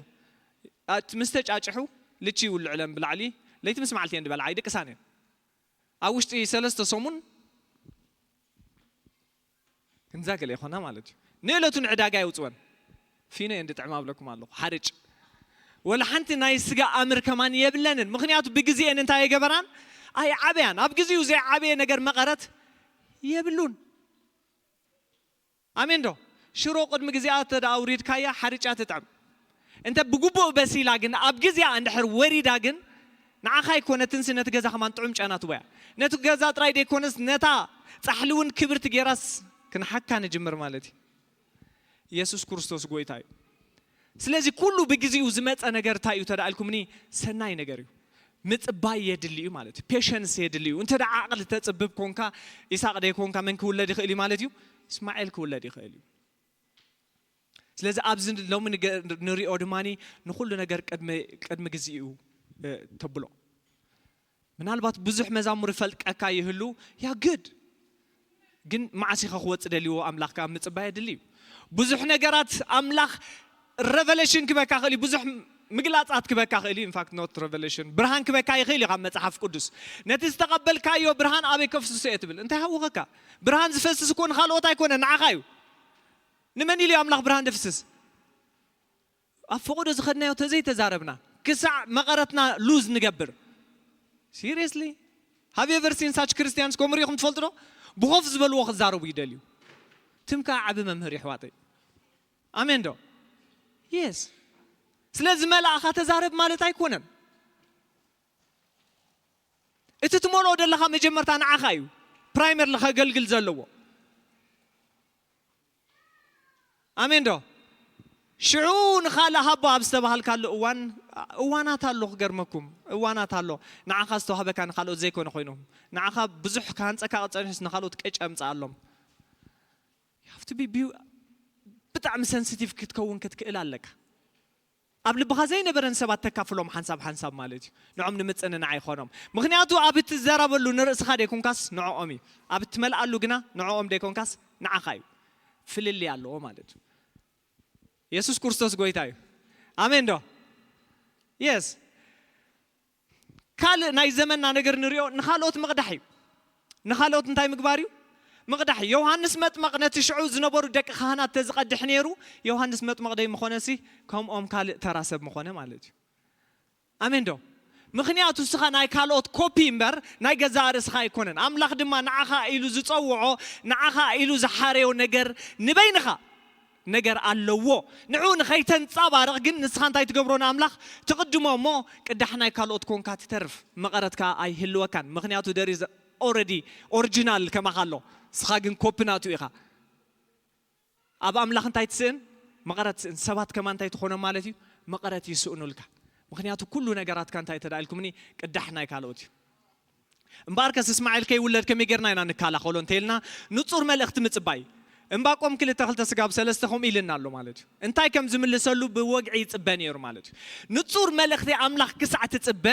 ኣት-፣ ምስ ተጫጭሑ ልቺ ይውልዕለን ብላዕሊ፣ ለይቲ ምስ መዓልቲ እየን ዝበልዓ፣ ይድቅሳን እየን። ኣብ ውሽጢ ሰለስተ ሰሙን ክንዛ ገለ ይኾና ማለት እዩ። ንእለቱ ንዕዳጋ የውፅወን። ፊኖ እየን ድጥዕማ ኣብለኩም ኣለኹ። ሓርጭ። ወላ ሓንቲ ናይ ስጋ ኣምር ከማን የብለንን። ምኽንያቱ ብግዜኤን እንታይ የገበራን? ኣይዓበያን። ኣብ ግዜኡ ዘይዓበየ ነገር መቐረት የብሉን። ኣሜን ዶ? ሽሮ ቅድሚ ግዜኣ እንተ ደኣ ኣውሪድካያ ሓርጫ ትጥዕም። እንተ ብግቡእ በሲላ ግን ኣብ ግዜኣ እንድሕር ወሪዳ ግን ንዓኻ ኣይኮነትንሲ ነቲ ገዛ ከማን ጥዑም ጨና ትቦያ። ነቲ ገዛ ጥራይ ደይኮነስ ነታ ጻሕሊ እውን ክብርቲ ጌራስ ክንሓካ ንጅምር ማለት እዩ። ኢየሱስ ክርስቶስ ጎይታ እዩ። ስለዚ ኩሉ ብግዜኡ ዝመጸ ነገር እንታይ እዩ ተዳእልኩምኒ? ሰናይ ነገር እዩ። ምጽባይ የድሊ እዩ ማለት እዩ። ፔሸንስ የድሊ እዩ። እንተ ደኣ ዓቕሊ ተጽብብ ኮንካ፣ ኢሳቕ ደይ ኮንካ መን ክውለድ ይኽእል እዩ ማለት እዩ? እስማኤል ክውለድ ይኽእል እዩ። ስለዚ ኣብዚ ሎሚ ንገ-፣ ንሪኦ ድማኒ ንኹሉ ነገር ቅድሚ፣ ቅድሚ ግዜኡ፣ እ፣ ተብሎ። ምናልባት ብዙሕ መዛሙር ይፈልቀካ ይህሉ፣ ያ ግድ። ግን መዓስ ኢኻ ክወጽእ ደልይዎ ኣምላኽ ከኣ ምጽባይ የድሊ እዩ። ብዙሕ ነገራት ኣምላኽ ሬቨሌሽን ክበካ ክእል እዩ፣ ብዙሕ ምግላጻት ክበካ ክእል እዩ። ኢንፋክት ኖት ሬቨሌሽን፣ ብርሃን ክበካ ይኽእል እዩ ካብ መጽሓፍ ቅዱስ። ነቲ ዝተቐበልካዮ ብርሃን ኣበይ ከፍስሶ እየ ትብል? እንታይ ሃውኸካ? ብርሃን ዝፈስስ እኮ ንኻልኦት ኣይኮነ፣ ንዓኻ እዩ። ንመን ኢሉ እዩ ኣምላኽ ብርሃን ደፍስስ? ኣብ ፈቐዶ ዝኸድናዮ ተዘይተዛረብና ክሳዕ መቐረትና ሉዝ ንገብር። ሲሪየስሊ? Have you ever seen such Christians? ከምኡ ሪኢኹም ትፈልጡ ዶ? ብኾፍ ዝበልዎ ክዛረቡ ይደልዩ። ትም ከኣ ዓቢ መምህር ይሕዋተይ። ኣሜን ዶ? የስ። ስለዚ መልኣኻ ተዛረብ ማለት ኣይኮነን። እቲ ትመልኦ ዘለኻ መጀመርታ ንዓኻ እዩ ፕራይመርሊ ከገልግል ዘለዎ። ኣሜን ዶ? ሽዑ ንኻልእ ሃቦ ኣብ ዝተባሃልካሉ እዋን፣ እዋናት ኣሎ ክገርመኩም፣ እዋናት ኣሎ። ንዓኻ ዝተዋህበካ ንኻልኦት ዘይኮነ ኮይኑ፣ ንዓኻ ብዙሕ ክሃንጸካ ክጸንሕስ ንኻልኦት ቀጭ ኣምጽኣሎም። You have to be beau-፣ ብጣዕሚ ሰንሲቲቭ ክትከውን ክትክእል ኣለካ። ኣብ ልብኻ ዘይነበረ ንሰባት ተካፍሎም ሓንሳብ ሓንሳብ ማለት እዩ። ንዖም ንምጽንናዕ ይኾኖም። ምኽንያቱ ኣብ እትዘረበሉ ንርእስኻ ደይኮንካስ ንዕኦም እዩ። ኣብ እትመልኣሉ ግና ንዕኦም ደይኮንካስ ንዓኻ እዩ። ፍልልይ ኣለዎ ማለት እዩ። የሱስ ክርስቶስ ጎይታ እዩ። ኣሜን ዶ? የስ። ካልእ ናይ ዘመንና ነገር ንሪኦ ንኻልኦት ምቕዳሕ እዩ። ንኻልኦት እንታይ ምግባር እዩ? ምቕዳሕ እዩ። ዮሃንስ መጥመቕ ነቲ ሽዑ ዝነበሩ ደቂ ካህናት ተዝቐድሕ ነይሩ፣ ዮሃንስ መጥመቕ ደይ ምኾነሲ ከምኦም ካልእ ተራ ሰብ ምኾነ ማለት እዩ። ኣሜን ዶ? ምኽንያቱ እስኻ ናይ ካልኦት ኮፒ እምበር ናይ ገዛእ ርእስኻ ኣይኮነን። ኣምላኽ ድማ ንዓኻ ኢሉ ዝጸውዖ፣ ንዓኻ ኢሉ ዝሓረዮ ነገር ንበይንኻ ነገር ኣለዎ። ንዑ ንኸይተንጻባርቕ ግን ንስኻ እንታይ ትገብሮ ንኣምላኽ? ትቕድሞ እሞ ቅዳሕ ናይ ካልኦት ኮንካ ትተርፍ። መቐረትካ ኣይህልወካን። ምኽንያቱ there is already ኦሪጂናል ከማኻ ኣሎ። ንስኻ ግን ኮፒ ናቱ ኢኻ። ኣብ ኣምላኽ እንታይ ትስእን? መቐረት ትስእን። ሰባት ከማን እንታይ ትኾኖም ማለት እዩ? መቐረት ይስእኑልካ። ምኽንያቱ ኩሉ ነገራትካ እንታይ ተዳኢልኩምኒ? ቅዳሕ ናይ ካልኦት እዩ። እምበኣርከስ እስማኤል ከይውለድ ከመይ ጌርና ኢና ንከላኸሎ እንተኢልና ንጹር መልእኽቲ ምጽባይ። እምባቆም ክልተ ክልተ ስጋብ ሰለስተ ከምኡ ኢልና ኣሎ ማለት እዩ። እንታይ ከም ዝምልሰሉ ብወግዒ ይጽበ ነይሩ ማለት እዩ። ንጹር መልእኽቲ ኣምላኽ ክሳዕ ትጽበ፣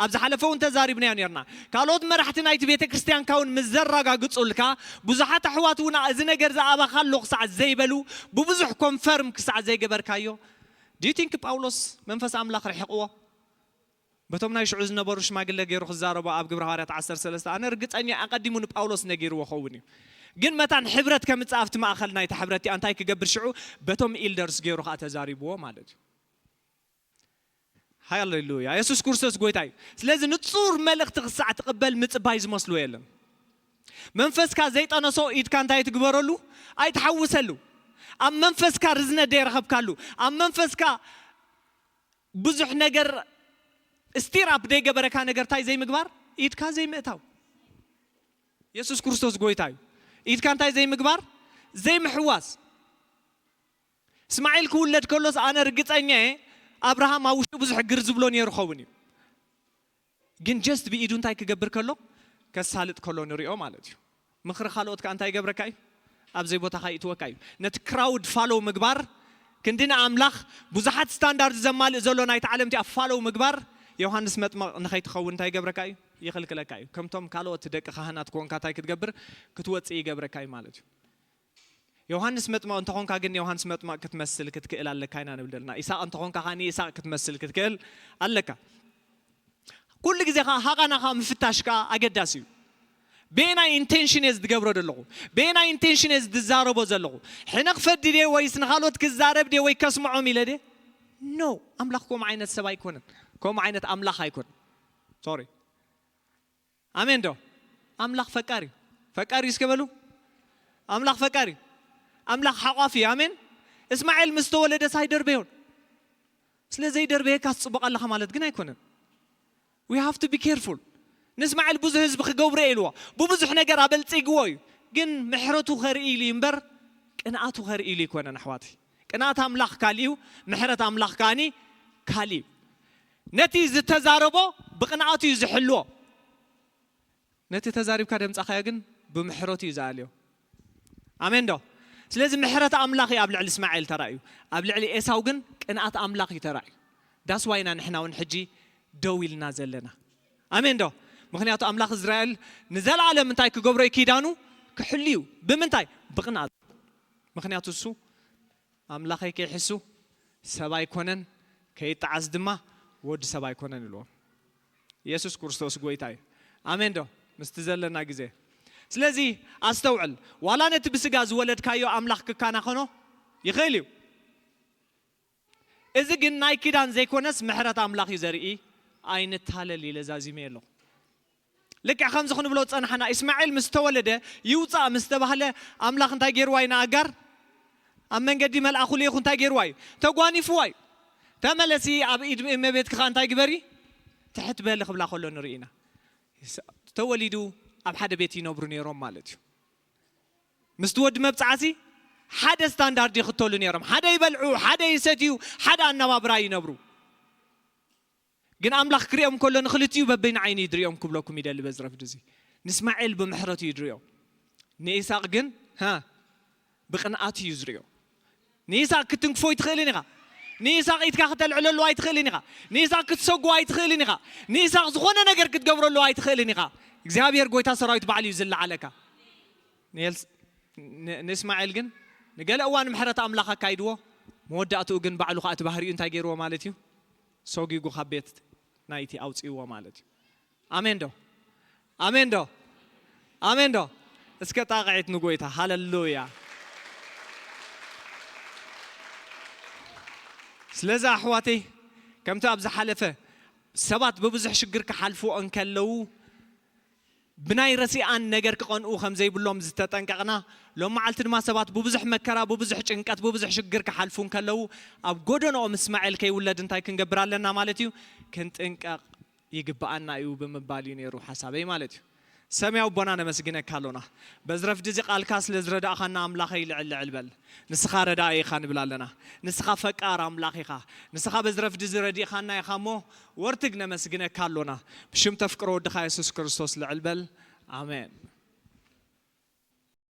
ኣብ ዝሓለፈ እውን ተዛሪብናዮ ነርና። ካልኦት መራሕቲ ናይቲ ቤተ ክርስቲያንካ እውን ምስ ዘረጋግጹልካ፣ ብዙሓት ኣሕዋት እውን እዚ ነገር ዝኣባኻ ኣሎ ክሳዕ ዘይበሉ፣ ብብዙሕ ኮንፈርም ክሳዕ ዘይገበርካዮ። Do you think ጳውሎስ መንፈስ ኣምላኽ ርሒቕዎ? በቶም ናይ ሽዑ ዝነበሩ ሽማግለ ገይሩ ክዛረቦ ኣብ ግብረ ሃዋርያት ዓሰርተ ሰለስተ፣ ኣነ ርግጸኛ ኣቐዲሙ ንጳውሎስ ነጊርዎ ኸውን እዩ። ግን መታን ሕብረት ከምጽእ ኣብቲ ማእኸል ናይታ ሕብረት እቲኣ እንታይ ክገብር ሽዑ በቶም ኢልደርስ ገይሩ ኸኣ ተዛሪብዎ ማለት እዩ። ሃሌሉያ። የሱስ ክርስቶስ ጎይታ እዩ። ስለዚ ንጹር መልእኽቲ ክሳዕ ትቕበል ምጽባይ ዝመስሎ የለን። መንፈስካ ዘይጠነሶ ኢድካ እንታይ ትግበረሉ? ኣይትሓውሰሉ። ኣብ መንፈስካ ርዝነት ደይረኸብካሉ፣ ኣብ መንፈስካ ብዙሕ ነገር ስቲር ኣፕ ደይገበረካ ነገር እንታይ ዘይምግባር? ኢድካ ዘይምእታው። የሱስ ክርስቶስ ጎይታ እዩ። ኢድካ እንታይ ዘይምግባር? ዘይምሕዋስ። እስማዒል ክውለድ ከሎስ ኣነ ርግጸኛ እየ ኣብርሃም ኣብ ውሽጡ ብዙሕ ግር ዝብሎ ነይሩ ኸውን እዩ። ግን ጀስት ብኢዱ እንታይ ክገብር ከሎ? ከሳልጥ ከሎ ንሪኦ ማለት እዩ። ምኽሪ ካልኦት ከኣ እንታይ ይገብረካ እዩ? ኣብ ዘይቦታኻ ይእትወካ እዩ። ነቲ ክራውድ ፋሎው ምግባር፣ ክንዲ ንኣምላኽ ብዙሓት ስታንዳርድ ዘማልእ ዘሎ ናይታ ዓለም እቲኣ ፋሎው ምግባር፣ ዮሃንስ መጥመቕ ንኸይትኸውን እንታይ ይገብረካ እዩ? ይኽልክለካ እዩ። ከምቶም ካልኦት ደቂ ካህናት ኮንካ እንታይ ክትገብር? ክትወጽእ ይገብረካ እዩ ማለት እዩ። ዮሃንስ መጥመቕ እንተኾንካ ግን ዮሃንስ መጥመቕ ክትመስል ክትክእል ኣለካ ኢና ንብል ዘለና። ኢሳቕ እንተኾንካ ከኣ ንኢሳቕ ክትመስል ክትክእል ኣለካ። ኩሉ ግዜ ከኣ ሃቓና ከኣ ምፍታሽ ከኣ ኣገዳሲ እዩ። በየናይ ኢንቴንሽን እየ ዝገብሮ ዘለኹ? በየናይ ኢንቴንሽን እየ ዝዛረቦ ዘለኹ? ሕነ ክፈዲ ድየ ወይስ ንኻልኦት ክዛረብ ድየ ወይ ከስምዖም ኢለ ድየ? ኖ። ኣምላኽ ከምኡ ዓይነት ሰብ ኣይኮነን። ከምኡ ዓይነት ኣምላኽ ኣይኮነን። ሶሪ። ኣሜን ዶ? ኣምላኽ ፈቃር እዩ። ፈቃር እዩ እስከ በሉ። ኣምላኽ ፈቃር እዩ። ኣምላኽ ሓቋፍ እዩ። ኣሜን። እስማኤል ምስ ተወለደስ ኣይደርበዮን። ስለ ዘይደርበየካስ ጽቡቕ ኣለኻ ማለት ግን ኣይኮነን። We have to be careful። ንእስማኤል ብዙሕ ህዝቢ ክገብሮ እየ ኢልዎ፣ ብብዙሕ ነገር ኣበልጺግዎ እዩ። ግን ምሕረቱ ከርኢ ኢሉ እዩ እምበር ቅንኣቱ ከርኢ ኢሉ ኣይኮነን ኣሕዋተይ። ቅንኣት ኣምላኽ ካልእ እዩ፣ ምሕረት ኣምላኽ ከኣኒ ካልእ እዩ። ነቲ ዝተዛረቦ ብቕንኣቱ እዩ ዝሕልዎ። ነቲ ተዛሪብካ ደምጻኻዮ ግን ብምሕረቱ እዩ ዝኣልዮ። ኣሜን ዶ? ስለዚ ምሕረት ኣምላኽ እዩ ኣብ ልዕሊ እስማኤል ተራእዩ፣ ኣብ ልዕሊ ኤሳው ግን ቅንኣት ኣምላኽ እዩ ተራእዩ። ዳስ ዋይና ንሕና እውን ሕጂ ደው ኢልና ዘለና። ኣሜን ዶ? ምኽንያቱ ኣምላኽ እስራኤል ንዘለኣለም እንታይ ክገብሮ እዩ? ኪዳኑ ክሕሉ እዩ። ብምንታይ? ብቕንኣት። ምኽንያቱ እሱ ኣምላኸይ ከይሕሱ ሰብ ኣይኮነን፣ ከይጠዓስ ድማ ወዲ ሰብ ኣይኮነን ኢልዎም። ኢየሱስ ክርስቶስ ጎይታ እዩ። ኣሜን ዶ? ምስቲ ዘለና ግዜ። ስለዚ ኣስተውዕል፣ ዋላ ነቲ ብስጋ ዝወለድካዮ ኣምላኽ ክካናኸኖ ይኽእል እዩ። እዚ ግን ናይ ኪዳን ዘይኮነስ ምሕረት ኣምላኽ እዩ ዘርኢ። ኣይንታለል ኢለ ዛዚመ ኣለኹ። ልክዕ ከምዚ ክንብሎ ዝጸናሕና፣ እስማኤል ምስ ተወለደ ይውጻእ ምስ ተባህለ፣ ኣምላኽ እንታይ ገይርዋ እዩ ንኣጋር? ኣብ መንገዲ መልኣኹ ልኢኹ እንታይ ገይርዋ እዩ? ተጓኒፍዋ እዩ። ተመለሲ፣ ኣብ ኢድ እመቤትኪ ኸኣ እንታይ ግበሪ? ትሕት በሊ ክብላ ከሎ ንርኢ ኢና። ተወሊዱ ኣብ ሓደ ቤት ይነብሩ ነይሮም ማለት እዩ። ምስቲ ወዲ መብጻዕሲ ሓደ ስታንዳርድ ይኽተሉ ነይሮም። ሓደ ይበልዑ፣ ሓደ ይሰትዩ፣ ሓደ ኣነባብራ ይነብሩ። ግን ኣምላኽ ክሪኦም ከሎ ንኽልቲኡ በበይኑ ዓይኑ ይድሪኦም ክብለኩም ይደሊ በዚ ረፍዲ እዚ። ንእስማኤል ብምሕረቱ ይድሪኦ። ንኢሳቕ ግን፣ ሃ፣ ብቕንኣቱ እዩ ዝሪኦ። ንኢሳቕ ክትንክፎ ኣይትኽእልን ኢኻ። ንኢሳቕ ኢድካ ክተልዕለሉ ኣይትኽእልን ኢኻ። ንኢሳቕ ክትሰጉ ኣይትኽእልን ኢኻ። ንኢሳቕ ዝኾነ ነገር ክትገብረሉ ኣይትኽእልን ኢኻ። እግዚኣብሔር ጎይታ ሰራዊት ባዕሉ እዩ ዝለዓለካ። ንኤልስ-፣ ን-፣ ንእስማኤል ግን ንገለ እዋን ምሕረት ኣምላኽ ኣካይድዎ፣ መወዳእትኡ ግን ባዕሉ ኸኣ እቲ ባህሪኡ እንታይ ገይርዎ ማለት እዩ? ሰጒጉ ካብ ቤት ናይቲ ኣውጺእዎ ማለት እዩ። ኣሜን ዶ? ኣሜን ዶ? ኣሜን ዶ? እስከ ጣቕዒት ንጎይታ። ሃሌሉያ። ስለዚ ኣሕዋተይ፣ ከምቲ ኣብ ዝሓለፈ ሰባት ብብዙሕ ሽግር ክሓልፉ እንከለዉ፣ ብናይ ረሲኣን ነገር ክቐንኡ ከም ዘይብሎም ዝተጠንቀቕና፣ ሎም መዓልቲ ድማ ሰባት ብብዙሕ መከራ፣ ብብዙሕ ጭንቀት፣ ብብዙሕ ሽግር ክሓልፉ እንከለዉ፣ ኣብ ጎደንኦም እስማኤል ከይውለድ እንታይ ክንገብር ኣለና ማለት እዩ? ክንጥንቀቕ ይግብኣና እዩ ብምባል እዩ ነይሩ ሓሳበይ ማለት እዩ። ሰማያዊ ኣቦና ነመስግነካ ኣሎና። በዚ ረፍዲ እዚ ቃልካ ስለ ዝረዳእኻና ኣምላኸይ ልዕል ልዕል በል። ንስኻ ረዳኢ ኢኻ ንብል ኣለና። ንስኻ ፈቃር ኣምላኽ ኢኻ። ንስኻ በዚ ረፍዲ እዚ ረዲእኻና ኢኻ እሞ ወርትግ ነመስግነካ ኣሎና። ብሽም ተፍቅሮ ወድኻ የሱስ ክርስቶስ ልዕል በል። ኣሜን።